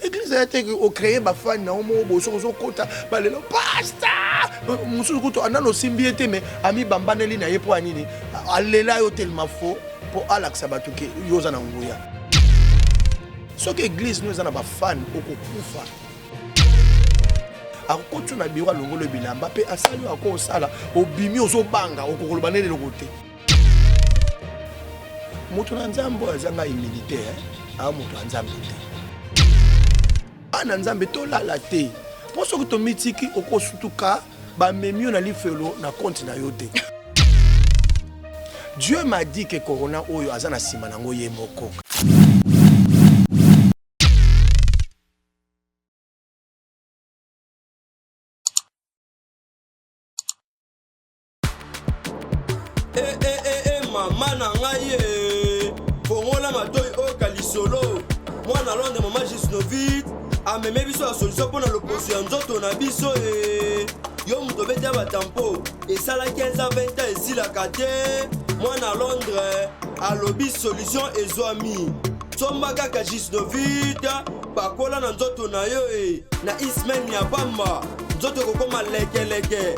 Eglise eza te o créer ba fan na yo moko boye soki ozokota balelo pasta mosusu kutu nano osimbi ye te mais amibambaneli na ye mpo ya nini alela yo tellement faux mpo alakisa bato ke yo oza na nguya. Soki eglise no eza na ba fan okokufa. Akokoti na biro alongoli bilamba mpe asali oyo akosala, obimi ozobanga okokoloba nde eloko te. Moto na Nzambe oyo azanga humilite eh? Aa moto ya Nzambe te. Bana Nzambe tolala te, mpo soki tomitiki okosutuka bamemi yo na lifelo na konti na yo te. Dieu m'a dit que corona oyo aza na nsima nango ye moko. Eh, eh, eh, eh, mama na ngai ye fongola matoi oyoka lisolo mwana londre mama gisnovit ameme biso ya solution mpo na loposo ya nzoto na biso e yo moto obeti ya batampo esala 15 a 20 ans esilaka te mwana londre alobi solution ezwami somba kaka gisnovit pakola na nzoto na yo e na ismaine ya pamba nzoto ekokoma lekeleke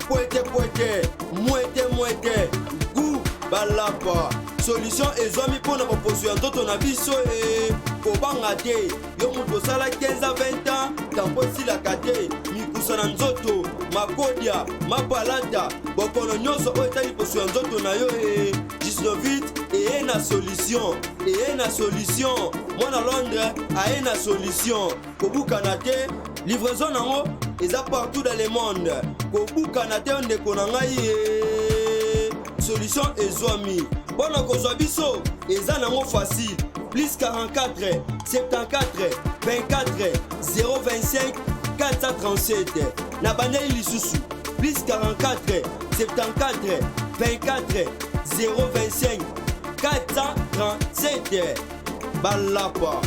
pwete pwete mwete mwete gu balapa solution ezwami mpo na boposo ya nzoto na biso e kobanga te yo moto osala 15 a 20 ans tampo esilaka te mikusa na nzoto makodia mapalata bokono nyonso oyo etali poso ya nzoto na yo e gisnovit eye na solution eye na solution mwana londres aye na solution Kobukana te, livraison nango eza partout dans le monde. Kobukana te ndeko na ngai ye. Solution ezwami. Mpo na kozwa biso eza nango facile. Plus 44 74 24 025 437. Na bandeli lisusu. Plus 44 74 24 025 437. Balapa.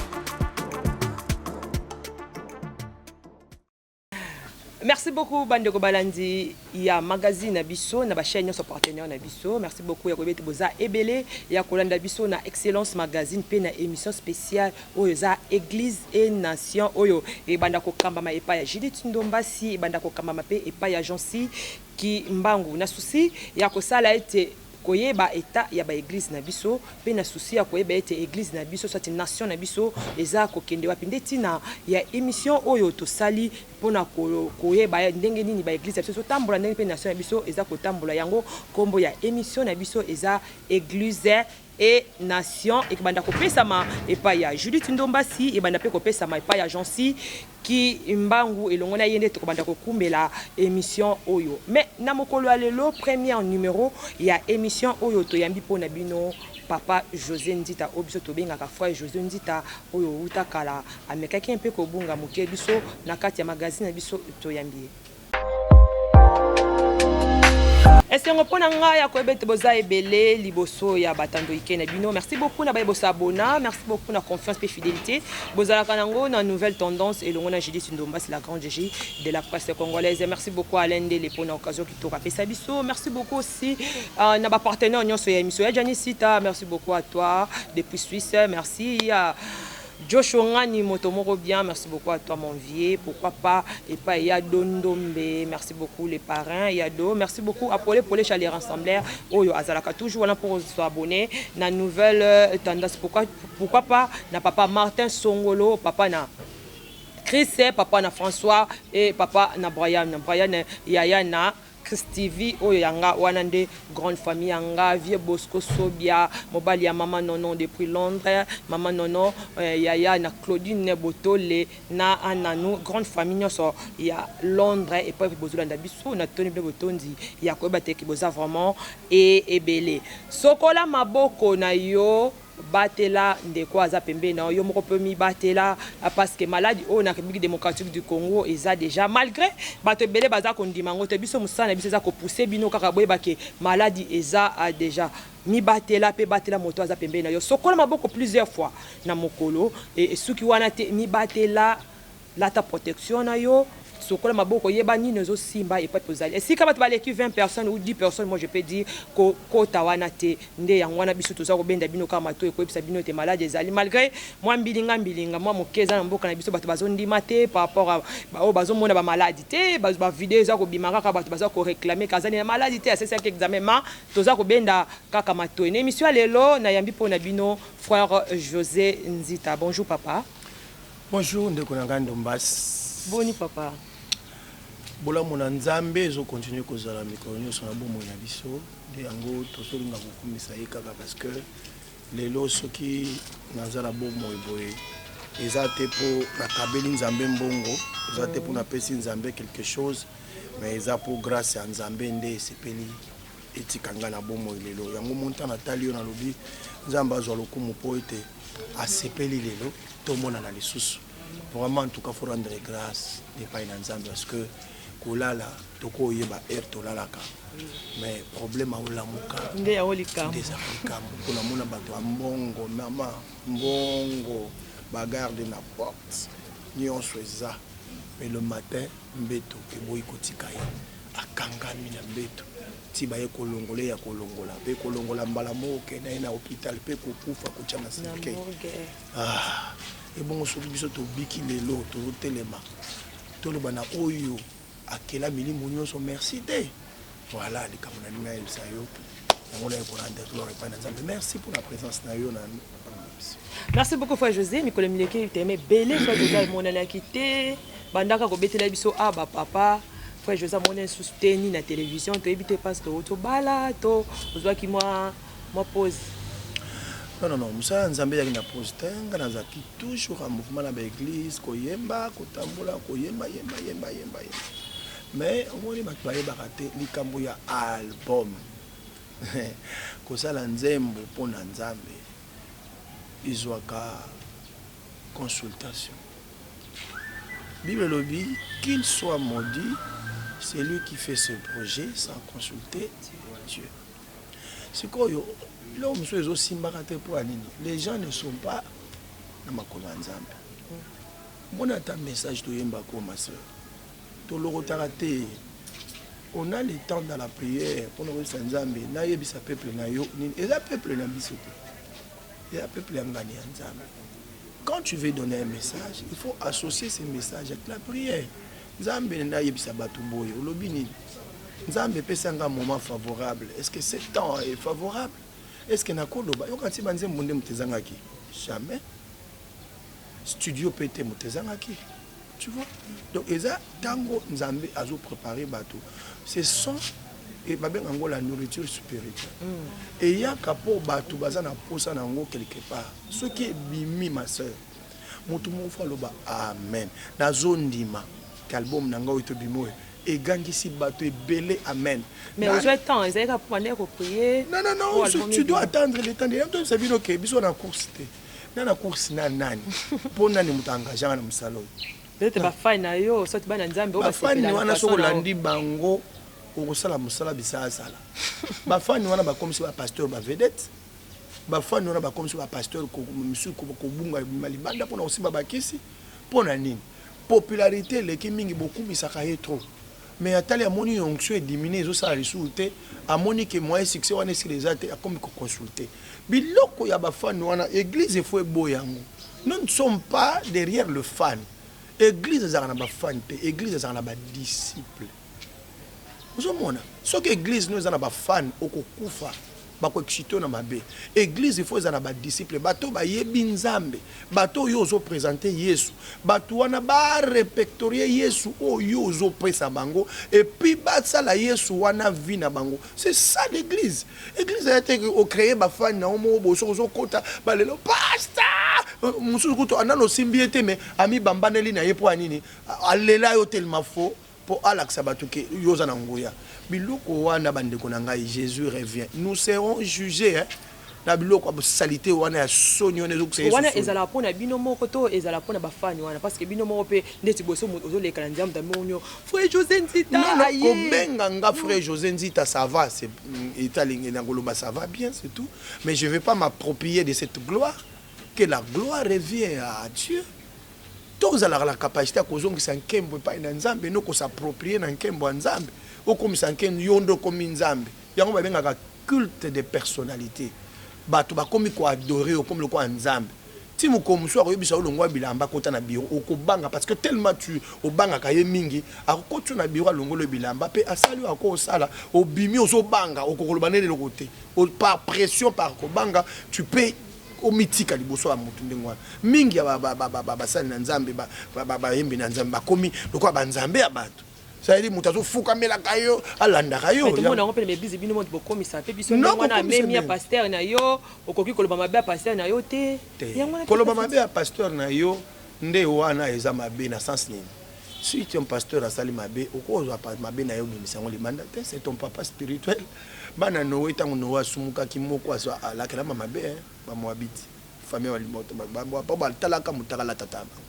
Merci beaucoup bandeko balandi ya magazine na biso na ba chaîne nyonso partenaire na biso. Merci beaucoup ya koyeba ete boza ebele ya kolanda biso na Excellence Magazine pe na émission spéciale oyo eza Église et Nation oyo ebanda kokambama epai ya Judith Ndombasi, ebanda kokambama pe epai ya Jancy Kimbangu na souci ya kosala ete koyeba etat ya ba eglises na biso pe na souci ya koyeba ete eglise na biso soit nation na biso eza kokende wapi nde tina ya emission oyo tosali pona koyeba ndenge nini ba eglises na biso ezo tambola ndenge pe nation na biso eza kotambola yango kombo ya emission na biso eza eglise et nation ekbanda kopesama epai ya Judith Ndombasi ebanda pe kopesama epai ya Jancy Kimbangu elongo na ye nde tokobanda kokumbela emission oyo mais na mokolo ya lelo première numero ya emission oyo toyambi po na bino papa Jose Nzita oyo biso tobengaka frère Jose Nzita oyo wuta kala amekaki un peu kobunga moke biso na kati ya magazine na biso toyambi ye. Esengo mpo na ngai ya koyeba ete boza ebele liboso ya batando ike na bino. Merci beaucoup na baye bosabona, merci beaucoup na confiance mpe fidelité bozalaka nango na nouvelle tendance elongo na Judith Ndombasi la grande J de la presse congolaise. Merci beaucoup Alain Ndele mpo na occasion kitoko apesa biso. Merci beaucoup aussi euh, na ba partenaires nyonso ya émission ya Gianni Sita. Merci beaucoup à toi depuis Suisse. Merci à Joshua Ngani moto moko bien merci beaucoup à toi mon vieux pourquoi pas epai ya Dondombe merci beaucoup les parrains ya Do merci beaucoup à Pole Pole chez les rassembleurs oyo azalaka toujours wana pour s'abonner na nouvelle euh, tendance pourquoi pourquoi pas na papa Martin Songolo papa na Chris papa na François et papa na Brian Brian yaya na Chris TV oyo ya nga wana nde grande famille ya nga vieux Bosco Sobia mobali ya maman Nono depuis Londres maman Nono eh, yaya na Claudine Botole na Ananou grande famille nyonso ya Londres epai bozolanda biso na toni bino botondi ya koyeba te ke boza vraiment e ebele sokola maboko na yo Batela ndeko aza pembeni na yo, yo moko pe mibatela parce que maladi oyo na Republique democratique du Congo eza dejà malgre bato ebele baza kondima yango te, biso mosala na biso eza ko pousser bino kaka boyeba ke maladi eza dejà. Mibatela pe batela moto aza pembeni na yo, sokola maboko plusieurs fois na mokolo, esuki wana te, mibatela. Lata protection na yo. Sokola maboko, yeba nini ozosimba epai ozali. Esika bato baleki 20 personnes ou 10 personnes, moi je peux dire kokota wana te. Nde yango wana biso toza kobenda bino kaka matoi, koyebisa bino ete maladi ezali, malgré mwa mbilinga mbilinga mwa moke eza na mboka na biso. Bato bazondima te par rapport à baoyo bazomona bamaladi te. Bavideo eza kobima kaka, bato baza koréclamer kazali na maladi te, asesaki examen. Ma toza kobenda kaka matoi. Na émission ya lelo, nayambi mpo na bino frère José Nzita. Bonjour papa. Bonjour ndeko na ngai Ndombas. Boni papa? Bolamu na Nzambe ezocontinuer kozala mikolo nyonso na bomoi na biso. Nde yango tozolinga kokumisa ye kaka, parce que lelo soki naza na bomoi boye, eza te mpo nakabeli Nzambe mbongo, eza te mpo napesi Nzambe quelque chose, mais eza mpo grâce ya Nzambe nde esepeli etika ngai na bomoi lelo. Yango monta natali yo, nalobi Nzambe azwa lokumu mpo ete asepeli lelo tomonana lisusu. Vraiment, en tout cas, faut rendre grâce epai na Nzambe, parce que kolala tokoyeba heure tolalaka, mais problème aolamuka nde yango likambo. Nde ezaka likambo. Mpona mona bato ya mbongo, mama mbongo, bagarde na porte nyonso eza, mais le matin mbeto eboyi kotika ye, akangami na mbeto ti baye kolongola ye ya kolongola mpe kolongola mbala moko, okende ye na hôpital mpe kokufa, kotia na na cercueil. Morgue. Ah, ebongo soki biso tobiki lelo, tozotelema, toloba na oyo akela milimo nyonso merci te. Voilà likambo na lingi nayebisa yo. Yango naye korendre gloire epai na Nzambe. Merci pour la présence na yo na biso. Merci beaucoup frère José. Mikolo mileki teme ebele, frère José amonanaki te. Bandaka kobetela biso a bapapa, frère José amonani lisusu te ni na télévision. Toyebi te parce que tobala to ozwaki mwa pause. Non, non, non, mosala ya Nzambe ezalaki na pause te. Nga nazalaki toujours en mouvement na baéglise, koyemba, kotambola, koyemba, yemba, yemba, yemba, yemba. Mais omoni, bato bayebaka te likambo ya album. Kosala nzembo mpo na Nzambe ezwaka consultation. Bible elobi: "Qu'il soit maudit celui qui fait ce projet sans consulter Dieu." Sikoyo biloko mosusu ezosimbaka te mpo ya nini? Les gens ne sont pas na makolo ya Nzambe. Mona ata message toyembako, ma sœur, tolokotaka te. On a le temps dans la prière mpona koyebisa Nzambe: nayebisa peuple na yo nini? Eza peuple na biso te, eza peuple ya ngani ya Nzambe. Quand tu veux donner un message, il faut associer ce message avec la prière. Nzambe, nayebisa bato boye, olobi nini? Nzambe, epesanga moment favorable. Est ce que ce temps est favorable? Est ce que nakoloba? Yoka nti banzembo nde moto ezangaki jamais, studio mpe te moto ezangaki, tu vois. Donc eza ntango Nzambe azoprépare bato, ce sont e babenga yango la nourriture spirituelle. Eyaka mpo bato baza na posa na yango quelque part. Soki ebimi, ma sœur, moto moko faut aloba amen. Nazondima ke album na ngai oyo tobimi oyo egangisi bato ebele amen. Mais ozwa temps ezalaki kaka mpo bandeki koprier? Non, non, non, tu dois attendre le temps. Toyebisa bino ke biso na course te. Na course na nani? Mpo nani moto aengageanga na mosala oyo? Peut-être bafani na yo, soki bana Nzambe oyo bafani wana, soki olandi bango, okosala mosala bisalasala. Bafani wana bakomisi bapasteur bavedette. Bafani wana bakomisi bapasteur misusu kobunga bima libanda mpona kosimba bakisi. Mpo na nini? Popularité eleki mingi, bokumisaka ye trop. Mais atali, amoni onction ediminuer, ezosala lisusu te. Amoni ke moyen succès wana esila eza te, akomi koconsulter biloko ya bafani wana. Église efo eboya yango. Nous ne sommes pas derrière le fan. Église ezalaka na bafani te, église ezalaka na badisciple. Ozomona, soki église no eza na bafani, okokufa, bakoexciter na mabe. Église ifo eza na badisciple, bato bayebi Nzambe, bato oyo ozoprésenter Yesu, bato wana barépertorier Yesu oyo ozopesa bango, et puis basala Yesu wana vie na bango. C'est ça l'église. Église aya te ocréer bafani na yo moko boye. Soki ozokota balelo pasta mosusu kutu nano osimbi ye te, mais amibambaneli na ye mpo ya nini? Alela yo tellement faux mpo alakisa bato ke yo oza na nguya. Biloko wana, bandeko na ngai, Jésus revient, nous serons jugés, hein? Na biloko ya saleté wana, ya soni wana, ezokisa Yesu wana soni. Ezalaka mpona bino moko to ezala mpona bafani wana? Parce que bino moko mpe ndeti boso ozoleka na nzambe, tamoni yo frère José Nzita. Non, non. Aye. Kobenga nga frère José Nzita, ça va, c'est etalingi na koloba ça va bien, c'est tout. Mais je vais pas m'approprier de cette gloire. Que la gloire revient à Dieu. Tozalaka na capacité ya kozongisa nkembo epai na Nzambe, no kos'approprier na nkembo ya Nzambe, okomisa nkembo yo nde okomi Nzambe. Yango babengaka culte de personnalité. Bato bakomi koadorer, okomi lokola Nzambe. Ti mokolo mosusu akoyebisa yo longwa bilamba, kota na bureau, okobanga parce que tellement tu obangaka ye mingi, akokoti yo na bureau, alongoli yo bilamba mpe asali oyo akosala, obimi ozobanga, okokoloba nde eloko te. Par pression, par kobanga, tu peux omitika liboso ya motu ndenge wana. Mingi ya basali na Nzambe, bayembi na Nzambe, bakomi lokola banzambe ya bato. C'est-à-dire moto azofukamelaka yo, alandaka yo. Tomona yango mpe na baeglise, bino moto bokomisa mpe biso ndenge wana. Amemi ya pasteur na yo, okoki koloba mabe ya pasteur na yo te. Koloba mabe ya pasteur na yo nde wana eza mabe na sens nini? Si ton pasteur asali mabe, okozwa mabe na yo, obimisa yango libanda te. C'est ton papa spirituel. Bana Noe, ntango Noe asumukaki, moko alakelama mabe, Bamoabiti, famille po batalaka motaka alatata bango.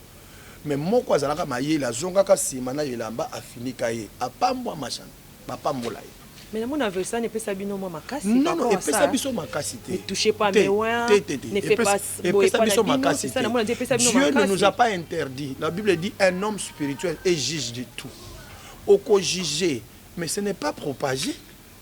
Mais moko azalaka mayele, azongaka nsima na elamba, afinika ye, apambwa machana, bapambola ye. Mais namona versani epesa bino mwa makasi. Non, non, epesa biso makasi te. Ne touchez pas mes oints, ne fais pas. Epesa biso makasi te. Dieu ne nous a pas interdit. La Bible dit: un homme spirituel est juge de tout. Okojuger, mais ce n'est pas propager.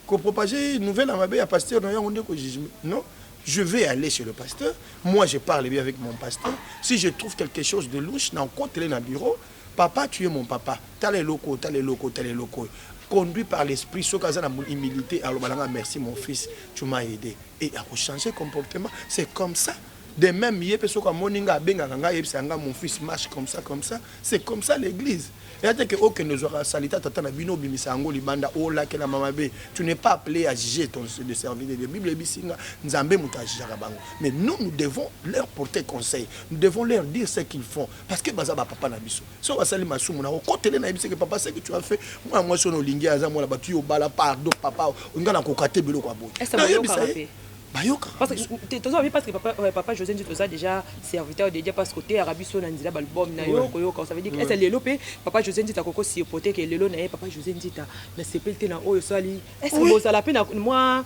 Kopropager nouvelle ya mabe ya pasteur na yango nde kojuge. Non, je vais aller chez le pasteur, moi je parle bien avec mon pasteur. Si je trouve quelque chose de louche, na okotele na bureau: papa, tu es mon papa, tala eloko, tala eloko, tala eloko. Conduit par l'esprit, soki aza na humilité, aloba nanga: merci mon fils, tu m'as aidé, et akochanger comportement. C'est comme ça. De même, ye mpe soki amoni nga, abengaka ngai, ayebisaka nga: mon fils, marche comme ça, comme ça. C'est comme ça. L'église eya te ke okende ozwaka salita tata na bino, obimisa yango libanda, olakelama mabe. Tu n'es pas appelé à juger ton de servir de Dieu. Bible ebisi nga, Nzambe moto ajugeaka bango. Mais nous, nous devons leur porter conseil, nous devons leur dire ce qu'ils font, parce que baza bapapa na biso. So basali masumu, na okotele, na yebisi ke: papa, ce que tu as fait, mwana mwasi oyo olingi aza mwana bato, yo obala, pardon papa, nga nakoka te biloko ya boye. Nayebisa ye, bayoka. Parce que toza parce que papa José Nzito toza déjà serviteur de Dieu, parce que oteyaka biso na nzela baalbum na yo koyoka. Ça veut dire que ese lelo mpe papa José Nzita akoko supporter ke lelo na ye: papa José Nzita, nasepeli te na oyo osali? Est ce que bozala mpe na mwa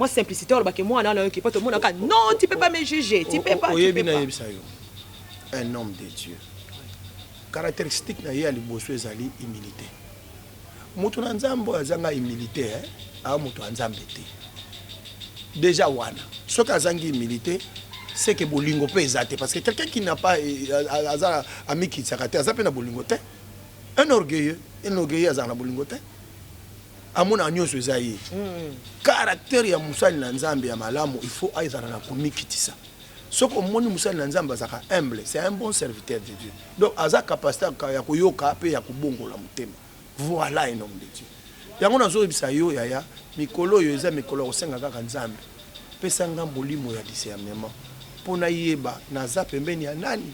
simplicité olobake mwana wana oyoki? Po tomonaka: non, tu peux pas me juger, tu peux pas. Oyebi, nayebisa yo, un homme de Dieu, caractéristique na ye ya liboso ezali humilité. Moto na Nzambe oyo azanga humilité, aa moto ya Nzambe te. Déjà wana, soki azangi humilité, c'est que bolingo mpe eza te, parce que quelqu'un qui n'a pas, aza amikitisaka te, aza mpe na bolingo te. Un orgueilleux, un orgueilleux azala na bolingo te, amonaka nyonso eza ye. Caractère ya mosali na Nzambe ya malamu, il faut ezala na komikitisa. Soki omoni mosali na Nzambe azalaka humble, c'est un bon serviteur de Dieu. Donc aza capacité ya koyoka mpe ya kobongola motema. Voilà un homme de Dieu. Yango nazoyebisa yo, yaya, mikolo oyo eza mikolo ya kosenga kaka Nzambe: pesa nga molimo ya discernement mpo nayeba naza pembeni ya nani,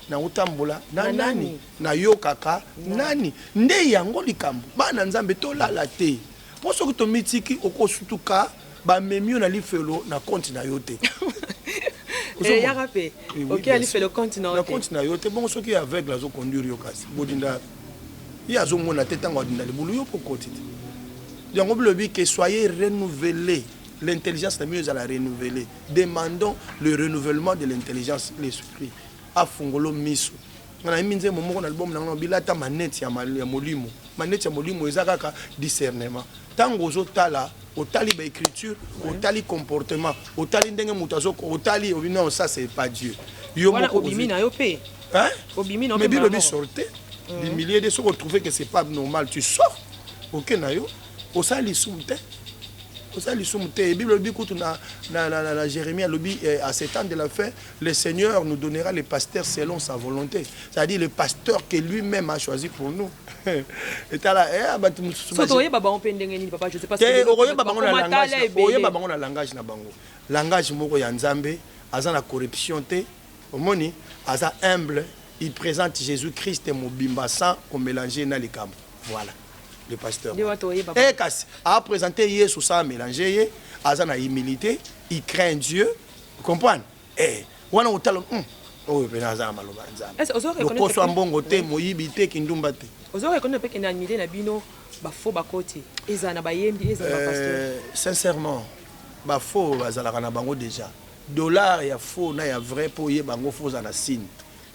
naotambola na nani, nayokaka nani. Nde yango likambo. Bana Nzambe, tolala te, mpo soki tomitiki, okosutuka, bamemi yo na lifelo na compte na yo te. Yaka mpe oke alifelo, compte na yo te. Compte na yo te. Bongo soki aveugle azoconduire yo, kasi bodinda, ye azomona te, ntango adinda libulu, yo mpo koti te. Yango bilobi ke soyez renouvelés, l'intelligence na bino ezala renouvelée. Demandons le renouvellement de l'intelligence, l'esprit afungolo miso. Nga nayembi nzembo moko na album nango, bilata maneti ya molimo. Maneti ya molimo eza kaka discernement. Ntango ozotala, otali baécriture, otali comportement, otali ndenge moto azo, otali, obi: non, ça c'est pas Dieu. Yo moko obimi na yo mpe. Obimi na. Mais bilobi: sortez du milieu de. Soki otrouve que c'est pas normal, tu sors, oke na yo, osala lisumu te, osala lisumu te. Bible alobi kutu na Jérémie, alobi: à ce temps de la fin, le Seigneur nous donnera les pasteurs selon sa volonté, c'est-à-dire le pasteur que lui-même a choisi pour nous. Etala bato mosusu. Oyeba bango mpe ndenge nini, papa José? Te, okoyeba bango na langage, oyeba bango na langage na bango. Langage moko ya Nzambe, aza na corruption te. Omoni, aza humble, il présente Jésus Christ mobimba sans komélanger na likambo. Voilà le pasteur. E kasi aprésente Yesu sans mélanger ye, aza na humilité, il craint Dieu, comprendre. Eh, wana otala oyo mpena aza na maloba ya Nzambe, lokoso ya mbongo te, moyibi te, kindumba te. Ozo reconnaître mpe ke na milieu na bino bafaux bakoti, ezala na bayembi, ezala na bapasteur? Sincèrement, bafaux bazalaka na bango déjà. Dollar ya faux na ya vrai, mpo oyeba yango, faux ozala na signe.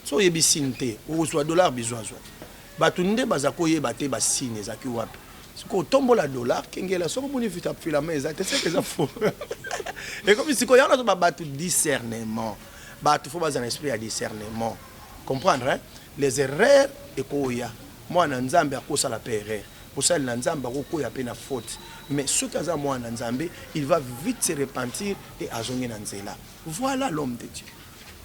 Soki oyebi signe te, okozwa dollar bizwazwa te. Bato nde baza koyeba te ba signe ezalaki wapi. Sikoyo otombola dollar kengela soki omoni filament eza te seke eza faux. Ekomi sikoyo yango nazo ba bato discernement. Bato faut bazala na esprit ya discernement. Comprendre hein? Les erreurs ekoya. Mwana Nzambe akosala pe erreur. Mosali na Nzambe akokwea pe na faute. Mais soki aza mwana Nzambe, il va vite se repentir et azongi na nzela. Voilà l'homme de Dieu.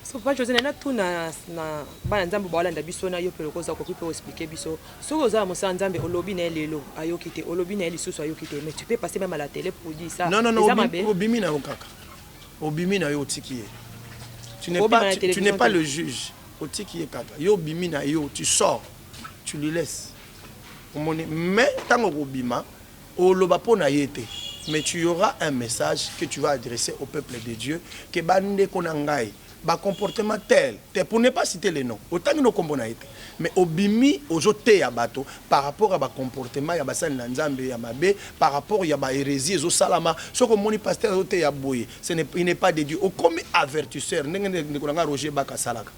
So papa Jose na tuna na bana Nzambe balanda biso na yo pe lokoza okoki pe expliquer biso soki oza na mosala Nzambe olobi na ye lelo ayoki te, olobi na ye lisusu ayoki te, mais tu peux passer même à la télé pour dire ça. Non non non, Eza mabe. Obimi na yo kaka. Obimi na yo, otiki ye. Tu n'es Obima pas na tu, tu n'es télévision pas te. Le juge. Otiki ye kaka. Yo obimi na yo, tu sors. Tu lui laisses. Omoni, mais tango kobima oloba mpo na ye te, mais tu auras un message que tu vas adresser au peuple de Dieu que bandeko na ngai, ba comportement tel tel, pour ne pas citer les noms, otangi no kombo na ye te, mais obimi ozoteya bato par rapport ya ba comportement ya basali na Nzambe ya mabe, par rapport ya ba hérésie ezosalama. Soki omoni pasteur azoteya boye, ce n'est, il n'est pas de Dieu. Okomi avertisseur ndenge ndeko na ngai Roger Baka asalaka.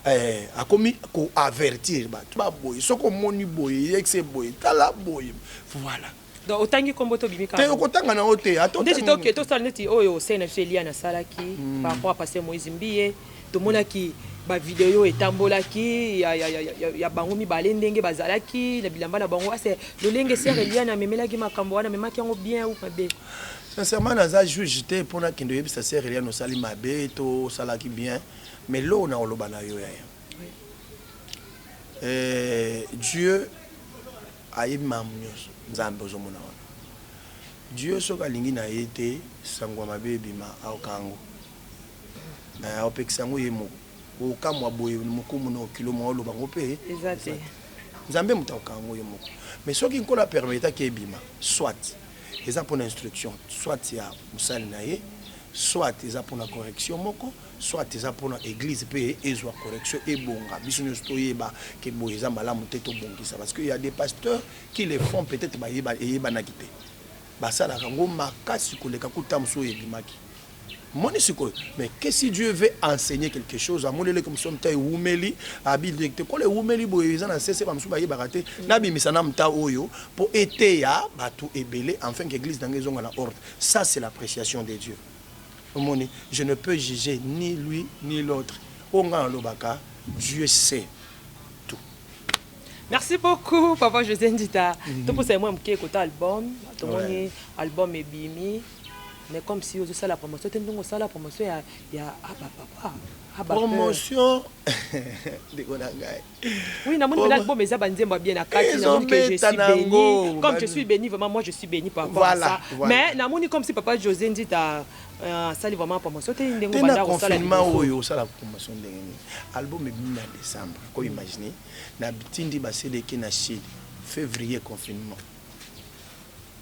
Eh, akomi ko avertir bato ba boye, soki omoni boye yekse boye, tala boye, voilà. Donc otangi kombo to bimi te? Kaka okotanga na yo te ata ndeti otangi toke te. Tosala neti oyo osali na biso Eliane asalaki par rapport à pasteur Moïse Mbiye. Tomonaki bavideo etambolaki ya bango mibale, ndenge bazalaki na bilamba na bango. Ase lolenge sœur Eliane amemelaki makambo wana, amemaki yango bien ou mabe? Sincèrement, naza juge te mpona kende oyebisa sœur Eliane osali mabe to osalaki bien, mais loo na oloba na yo yaya, Dieu ayebi makambo nyonso. Nzambe ozomona wana, Dieu soki alingi na ye te sango ya mabe ebima, aoka yango, aopekisa yango ye moko. Okamwa boye mokumu na okilo mwa oloba yango mpe eza te. Nzambe moto akoka yango ye moko. Mais soki Nkolo apermetaki ebima, soit eza mpona instruction, soit ya mosali na ye, soit eza mpona correction moko, soit eza mpona église mpe ezwa correction, ebonga, biso nyonso toyeba ke boye eza malamu te, tobongisa. Parce que y a des pasteurs qui le font, peut-être bayeba eyebanaki te, basalaka yango makasi koleka kuta mosusu oyo ebimaki. Moni sikoyo, mais que si Dieu veut enseigner quelque chose, amoni eloko mosusu mta ewumeli abi te kola ewumeli boye eza na sese, bamosusu bayebaka te, nabimisa na mta oyo mpo eteya bato ebele, enfin que église nango ezonga na ordre. Ça, c'est l'appréciation de Dieu. Omoni, je ne peux juger ni lui ni l'autre. Oyo ngai nalobaka, Dieu sait tout. Merci beaucoup, papa José Ndita. Toposa mwa moke kota album. Tomoni album ebimi, mais comme si ozosala promotion te, ndenge osala promotion ya aba papa aba. Promotion, ndeko na ngai. Oui, namoni mpena album eza banzembo ya bien na kati. Namoni que je suis béni, comme je suis béni, vraiment moi je suis béni par rapport à ça. Mais namoni comme si papa José Ndita asali vraiment promotion te ndenge te na obanda kosala confinement liboso. Oyo osala promotion ndenge nini? Album ebimi na décembre, ko imagine na tindi ba CD eke na Chine février, confinement,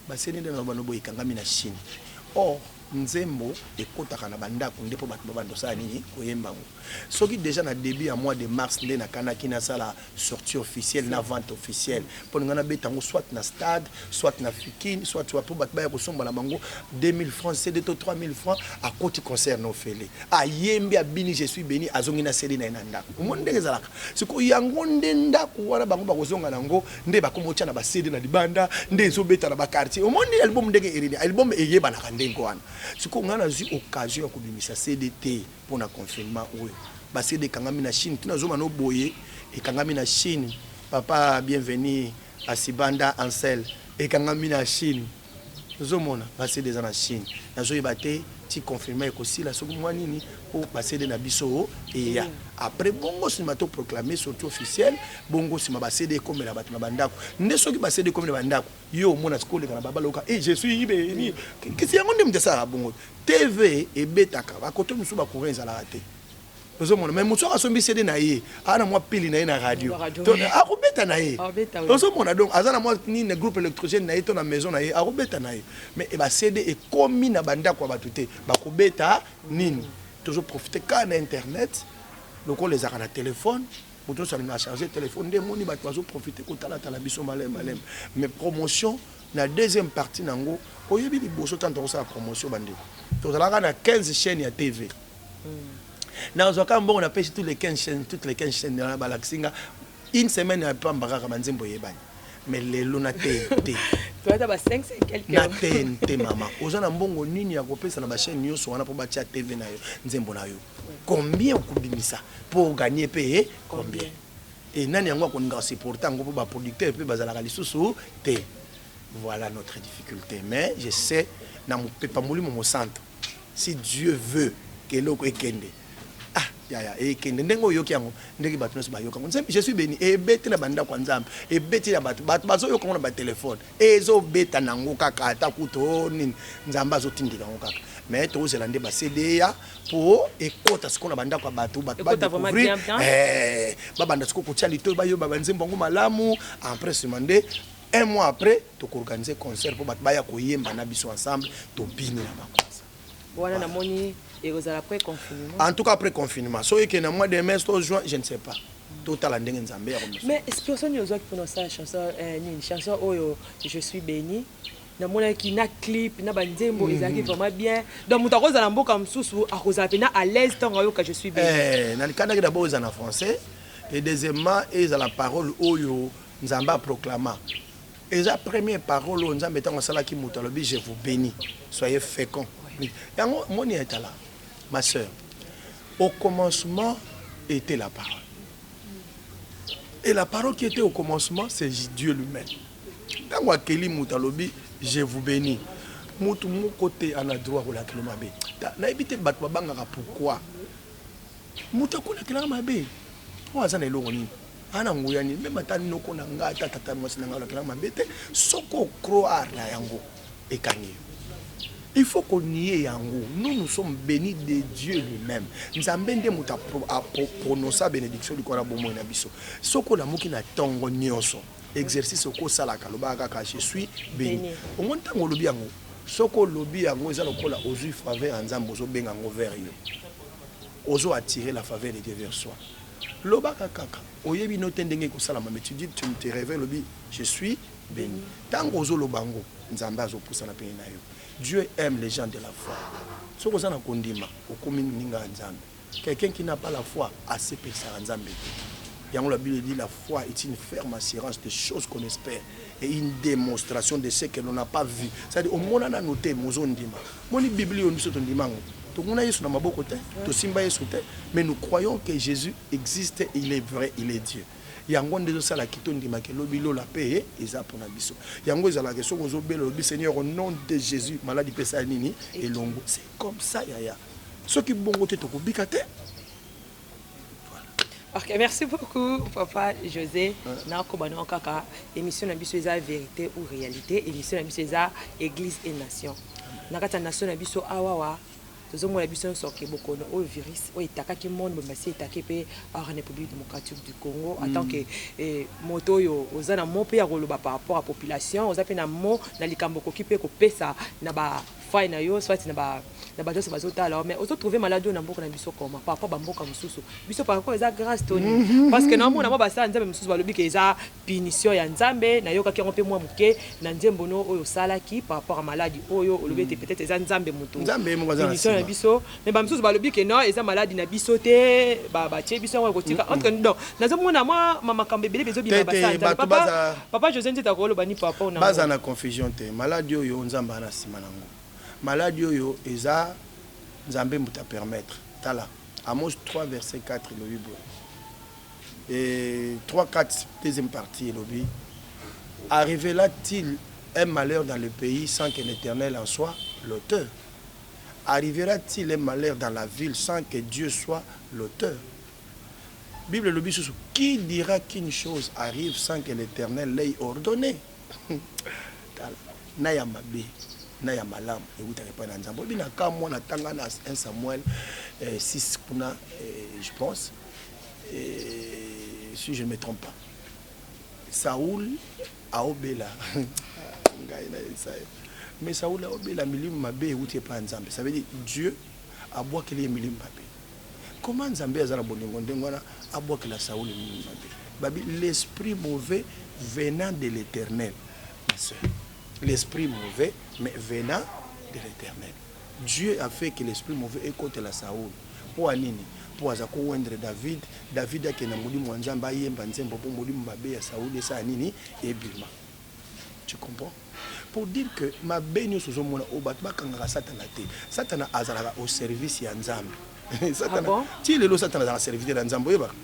ba CD nde na bano boye ekangami na Chine. Or nzembo ekotaka na bandako nde mpo bato babanda kosala nini? Koyemba yango. Soki déjà na début ya mois de mars nde nakanaki nasala sortie officielle na vente officielle mpo na ngai, nabeta yango soit na stade, soit na Fikine, soit mpo bato baya kosomba na bango 2000 francs CD to 3000 francs, akoti concert na ofele, ayembi, abini "Je suis béni", azongi na CD na ye na ndako. Omoni ndenge ezalaka sikoyo? Yango nde ndako wana bango bakozonga nango nde bakoma otya na ba CD na libanda nde ezobeta na ba quartier. Omoni album ndenge erini, album eyebanaka ndenge wana. Sikoyo ngai nazwi occasion ya kobimisa CD te mpona confinement oyo. Ba CD ekangami na Chine, tina azoma no boye, ekangami na Chine. Papa Bienvenu Asibanda Ansel, ekangami na Chine. Ozomona ba CD eza na Chine, nazoyeba te ti confinement ekosila soki mwa nini mpo ba CD na biso eya. Après bongo nsima toproclame sortie officielle, bongo nsima ba CD ekomela bato na bandako. Nde soki ba CD ekomi na bandako, yo omona sikoyo oleka na babala oka e "Je suis béni". Kasi yango nde moto asalaka bongo. TV ebetaka bakoto mosusu, ba courant ezalaka te, ozomona. Mais moto soki asombi CD na ye, aza na mwa pili na ye na radio, akobeta na ye, ozomona. Donc aza na mwa nini, groupe électrogène na ye to na maison na ye, akobeta na ye. Mais ba CD ekomi na bandako ya bato te, bakobeta nini? Tozoprofite kaka na internet lokola ezalaka na telefone. Moto nyonso alinga charge telefone, nde emoni bato bazoprofite kotalatala biso maleme maleme. Mais promotion na deuxième partie nango, oyebi, liboso ntango tokosala promotion, bandeko, tozalaka na 15 chaîne ya TV. Nazwaka mbongo, napesi tous les 15 chaînes, toutes les 15 chaînes wana balakisi nga une semaine ya pamba kaka, banzembo eyebani. Mais lelo na TNT, Toyata ba 5 quelque. Na TNT, mama, oza na mbongo nini ya kopesa na bachaîne nyonso wana mpo batia TV na yo, nzembo na yo? Combien okobimisa mpo ogagner mpe combien? E nani yango akolinga supporter yango? Mpo baproducteur mpe bazalaka lisusu te. Voilà notre difficulté. Mais je sais, na mopepa Molimo Mosanto, si Dieu veut ke eloko ekende, ah yaya, ekende ndenge oyoki yango, ndenge bato nyonso bayoka yango. Nzambe, je suis béni, ebeti na bandako ya Nzambe, ebeti na bato, bato bazoyoka yango na batelefone, ezobeta nango kaka ata kutu nini, Nzambe azotindika yango kaka. Mais tozela nde baCD ya mpo ekota sikoyo na bandako ya bato, bato Ekota vraiment badécouvrir, bien, bien. Babanda sikoyo kotia litoyi, bayoba banzembo yango malamu. Après nsima nde un mois après tokoorganiser concert mpo bato baya koyemba na biso ensemble, tobini na bango. Wana namoni ekozala après confinement. En tout cas après confinement, soki ekende na mois de mai to juin, je ne sais pas, totala ndenge Nzambe ya komisa. Mais inspiration nini ozwaki mpona osala chanson nini, chanson oyo Je suis béni? Namonaki na clip na banzembo ezalaki vraiment bien. Donc moto akozala mboka mosusu, akozala mpena à l'aise ntango ayoka Je suis béni. Nalikandaki d'abord eza na français et deuxièmement ezala parole oyo Nzambe aproclama. Eza première parole oyo Nzambe, ntango asalaki moto, alobi: "Je vous bénis, soyez fécond." Yango moni etala, ma sœur, au commencement était la parole, et la parole qui était au commencement, c'est Dieu lui-même. Ntango akeli moto, alobi: "Je vous bénis." Motu moko te ana droit kolakela mabe. Nayebi te bato babangaka pourquoi. Moto akolakelaka mabe oyo aza na eloko nini? Ana nguya nini? Même ata noko na ngai, ata tata mwasi na ngai, olakelaka mabe te. Soki ocroire na yango, ekangi yo. Il faut konier yango. Nous, nous sommes bénis de Dieu lui-même. Nzambe nde moto aprononça bénédiction likolo ya bomoi na biso. Soki olamuki na ntongo nyonso, exercice okosalaka, lobaka kaka: "Je suis béni." Béni. Omoni, ntango olobi yango, soki olobi yango, eza lokola ozwi faveur ya Nzambe, ozobenga yango vers yo, ozo attirer la faveur de Dieu vers soi. Lobaka kaka, oyebi no te ndenge ekosalama, mais tu dis, tu te réveilles, olobi: "Je suis béni." Ntango ozoloba yango, Nzambe azopusana pene na yo. Dieu aime les gens de la foi. Soki oza na kondima, okomi moninga ya Nzambe. Quelqu'un qui n'a pas la foi asepesaka Nzambe te. Yango la Bible dit: la foi est une ferme assurance des choses qu'on espère et une démonstration de ce que l'on n'a pas vu. C'est-à-dire, omona nano te, mozondima. Moni Bible oyo, biso tondima yango. Tomona Yesu na maboko te, tosimba Yesu te, mais nous croyons que Jésus existe, il est vrai, il est Dieu. Yango nde ezosalaki tondimaki elobi lola mpe eza mpona biso. Yango ezalaka soki ozobela, olobi: "Seigneur, au nom de Jésus, maladi mpe esala nini? Elongo." C'est comme ça, yaya. Soki bongo te, tokobika te. Ok, merci beaucoup, papa José. Nakoba na kaka émission na biso eza vérité ou réalité. Émission na biso eza Église et nation. Na kati ya nation na biso awawa, tozomona biso nyonso ke bokono oyo, virus oyo etakaki monde mobimba, etake mpe awa na République démocratique du Congo. En tant que moto oyo oza na mo mpe ya koloba par rapport à population, oza mpe na mo na likambo okoki mpe kopesa na bafai na yo, soit na bato nyonso bazotala. Mais ozotrouve maladi oyo na mboka na biso comment par rapport bamboka mosusu? Biso par rapport eza grâce to nini? Parce que naomona mwa basala Nzambe mosusu balobi ke eza punition ya Nzambe. Nayokaki yango mpe mwa moke na nzembo no oyo osalaki par rapport à maladi oyo, olobi ete peut-être eza Nzambe moto Nzambe ye moko aza na punition na nsima. biso. Mais bamisusu balobi ke non, eza maladi na biso te, batie biso yango ekotika entre. Donc nazomona mwa makambo ebele bezobima. Te, te, basala Nzambe. Bato Papa, papa José Nzita, koloba ni papa na baza na confusion te. Maladi oyo, Nzambe aza na nsima nango. Maladi oyo eza Nzambe moto apermettre. Tala Amos 3 verset 4, elobi boye, et 3 4 deuxième partie, elobi: "Arrivera-t-il un malheur dans le pays sans que l'Éternel en soit l'auteur? Arrivera-t-il un malheur dans la ville sans que Dieu soit l'auteur?" Bible elobi susu: "Qui dira qu'une chose arrive sans que l'Éternel l'ait ordonné?" Tala, na ya mabe na ya malamu eutaka epai na Nzambe. Oyebi, na ka mwana ntanga na 1 Samuel 6 kuna, je pense, si je ne me trompe pas, Saoul aobela ngai na Esaïe, mais Saoul aobela milimo mabe euti epai ya Nzambe. Ça veut dire Dieu abwakeli ye milimo mabe. Comment Nzambe aza na bolingo ndenge wana abwakela Saoul milimo mabe? Babi l'esprit mauvais venant de l'Éternel. Ma sœur, l'esprit mauvais, mais venant de l'Éternel. Dieu a fait que l'esprit mauvais ekotela Saoul. Mpo ya nini? Mpo aza ko oindre David, David akende na molimo ya Nzambe ayemba nzembo mpo molimo mabe ya Sauli esala nini? Ebima. Tu comprends? Pour dire que mabe nionso ozomona oyo bato bakangaka Satana te. Satana azalaka au service ya Nzambe. Satana, ah bon? Ti lelo Satana azalaka serviteur ya Nzambe, oyebaka?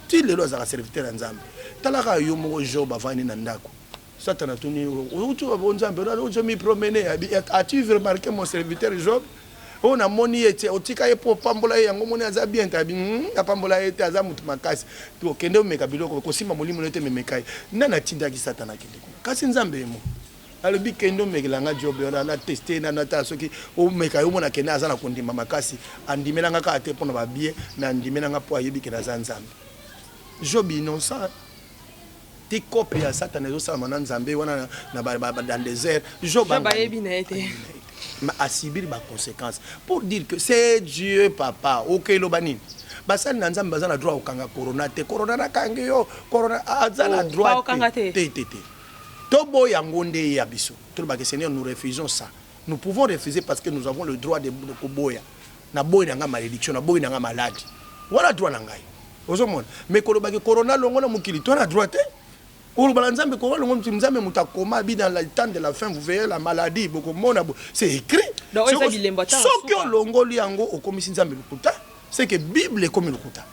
Ti lelo azalaka serviteur ya Nzambe. Tala kaka yo moko Job avandi na ndako. Satana atuni outi wapi o Nzambe, ozo mi promener. As-tu remarqué mon serviteur Job? Oyo namoni ye te, otika ye mpo opambola ye, yango omoni aza bien te. Abi, apambola ye te, aza moto makasi. To kende omeka biloko, kosimba molimo na ye te, memeka ye. Nani atindaki Satana akende kuna? Kasi Nzambe ye moko. Alobi kende omekela nga Job wana, na teste ye nanu, natala soki omeka ye, omona kende aza na kondima makasi. Andimela nga kaka te mpo na ba bien, mais andimela nga mpo ayebi ke naza Nzambe. Job innocent. Ti cope ya satana ezo salama na nzambe wana na ba ba dans desert Job ayebi na ye te mais a subir ba consequences pour dire que c'est Dieu papa oke loba nini basali na nzambe baza na droit kokanga corona te corona nakangi yo corona aza na oh, droit te te te te toboya yango nde ya biso tolobaka Seigneur nous refusons ça nous pouvons refuser parce que nous avons le droit de koboya naboyi na ngai malédiction naboyi na ngai maladi wana droit na ngai Ozo mona? Mais koloba ke corona longo na mokili, toi na droit te. Koloba na Nzambe corona longo mokili, Nzambe moto akoma abi dans le temps de la fin vous verrez la maladie, bokomona bo, c'est écrit. Donc eza bilembo ata soki olongoli yango okomisi Nzambe lokuta, c'est que Bible ekomi lokuta.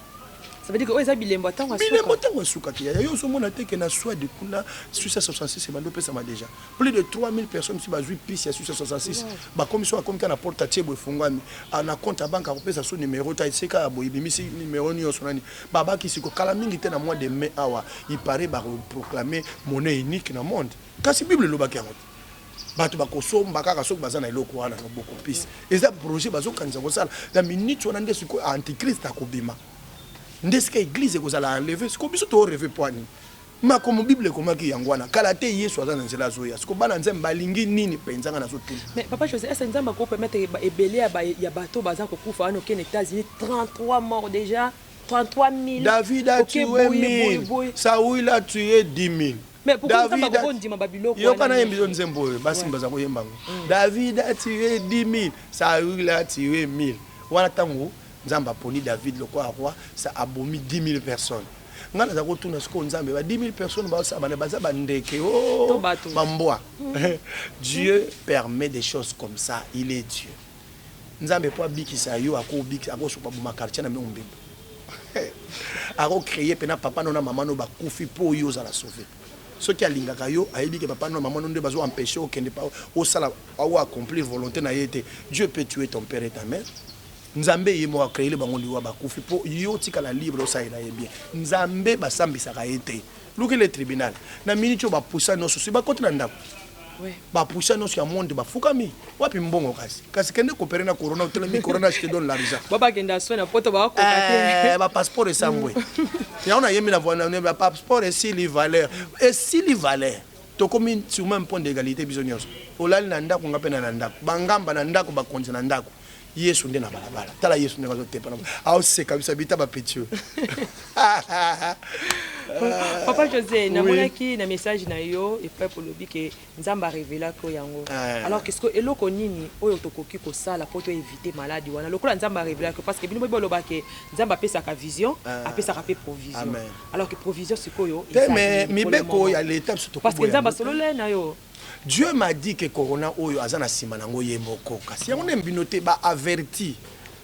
Ça veut dire que oyo eza bilembo ya tango ya suka. Bilembo tango ya suka te. Yo ozomona te ke na Suède kuna 666 ebandi opesama déjà. Plus de 3000 personnes si bazui puce ya 666 bakomi soki akomi kaka na porte atie boye efungwami na compte ya banque akopesa su numero ta esika ya boye ebimisi numero nyonso nani babakisi ko kala mingi te na mois de mai awa il paraît bako proclamer monnaie unique na monde kasi bible elobaki yango te bato bakosomba kaka soki baza na eloko wana na loboko puce eza projet bazokanisa kosala na minute wana nde sikoyo antichrist akobima nde esika eglise ekozala enleve sikoyo biso to reve mpo nini Makomo bible ekomaki yango wana kala te yesu aza na nzela azoya sikoyo bana nzambe balingi nini penza nga nazo tuna. Mais papa Jose est ce nzambe ako permettre ebele ya bato baza kokufa wana oke na Etats Unis 33 morts dejà 33 000 David a oke tue boye boye 1000 boye Saül a tue 10 000 Mais pourquoi nzambe David a akoki kondima ba biloko yoka wana na yembi nyonso yo nzembo oyo basi Ouais. baza koyemba yango David a tue 10 000 Saül a tue 1000 wana tango nzambe aponi David lokola roi sa abomi 10 000 personnes Nga naza ko tuna sikoyo nzambe ba 10000 personnes bazo sala bana baza ba ndeke ooh ba mbwa Dieu permet des choses comme ça il est Dieu nzambe po abikisa yo ako bikisa ako sopa boma quartier na bino mobimba ako creer pena papa no na maman no bakufi po yo ozala sauve soki alingaka yo ayebi ke papa no na maman no nde bazo empecher okende pa osala au accomplir volonté na ye te Dieu peut tuer ton père et ta mère Nzambe ye moko a creele bango liwa bakufi po yo otikala libre osalela ye bien nzambe basambisaka ye te lukela ye tribunal na minute oyo ba puissant nionso si bakoti na ndaku ba puissant nionso ya monde bafukami wapi mbongo kasi kasi kende coopere na corona otelemi corona je te donne l'argent ba bakenda soin na poto ba koka te eh, ba passeport esambwe yango nayembi na voix na ba passeport esili valeur esili valeur tokomi sur même point d'égalité biso nionso olali na ndako nga pe na na ndako bangamba na ndako bakonzi na ndako Yesu nde na balabala. Tala Yesu ndenge azo tepa na azo seka biso abita ba petit oyo. Papa Jose, namonaki na message na yo epai olobi ke Nzambe a revelaki yo yango. Eh. Alors qu'est-ce que eloko nini oyo tokoki kosala po to éviter maladi wana lokola Nzambe a revelaki yo parce que bino boyebi boloba ke Nzambe apesaka vision, Eh. apesaka pe provision. Amen. Alors que provision sikoyo Te eza mais nini pour le mibeko moment? ya l'etat biso Parce que tokoboya Nzambe yango te. asololaki na yo. Dieu m'a dit que corona oyo aza na sima nango ye moko kasi yango nde bino te ba averti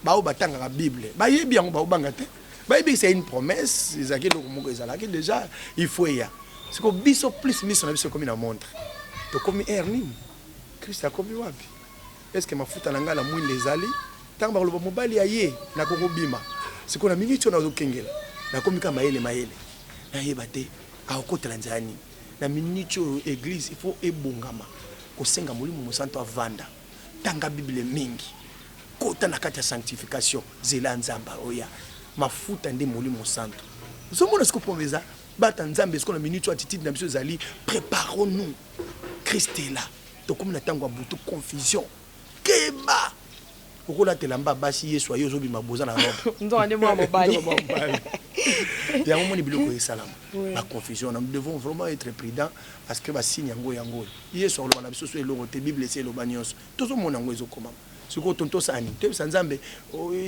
ba oyo batangaka bible bayebi yango baobanga te bayebi c'est une promesse ezalaki eloko moko ezalaki déjà il faut eya siko biso plus miso na biso ekomi na montre tokomi heure nini Christ akomi wapi est ce que mafuta na ngai na mwinda ezali ntango bakoloba mobali aye nakokobima sikoyo na miniti oyo nazokengela nakomi kaka mayele mayele nayeba te akokotela nzela nini Na minute oyo eglise il faut ebongama kosenga molimo mosantu avanda tanga bible mingi kota na kati ya sanctification zela nzambe oya mafuta nde molimo santu ozomona siko problème eza bata nzambe siko na minute oyo attitude na biso ezali préparons nous Christ est là tokomi na tango ya butu confusion keba Okolata elamba ya basi yesu aye ozobima boza na robe. Nzoka nde mwana mobali. Nzoka mwana mobali. Yango moni biloko esalama. Ba confusion nous devons vraiment être prudent parce que ba signe yango yango oyo. Yesu akoloba na biso so eloko te Bible esi eloba nionso. Tozo mona yango ezo komama. Sikoyo tonto osala nini? Toyebisa Nzambe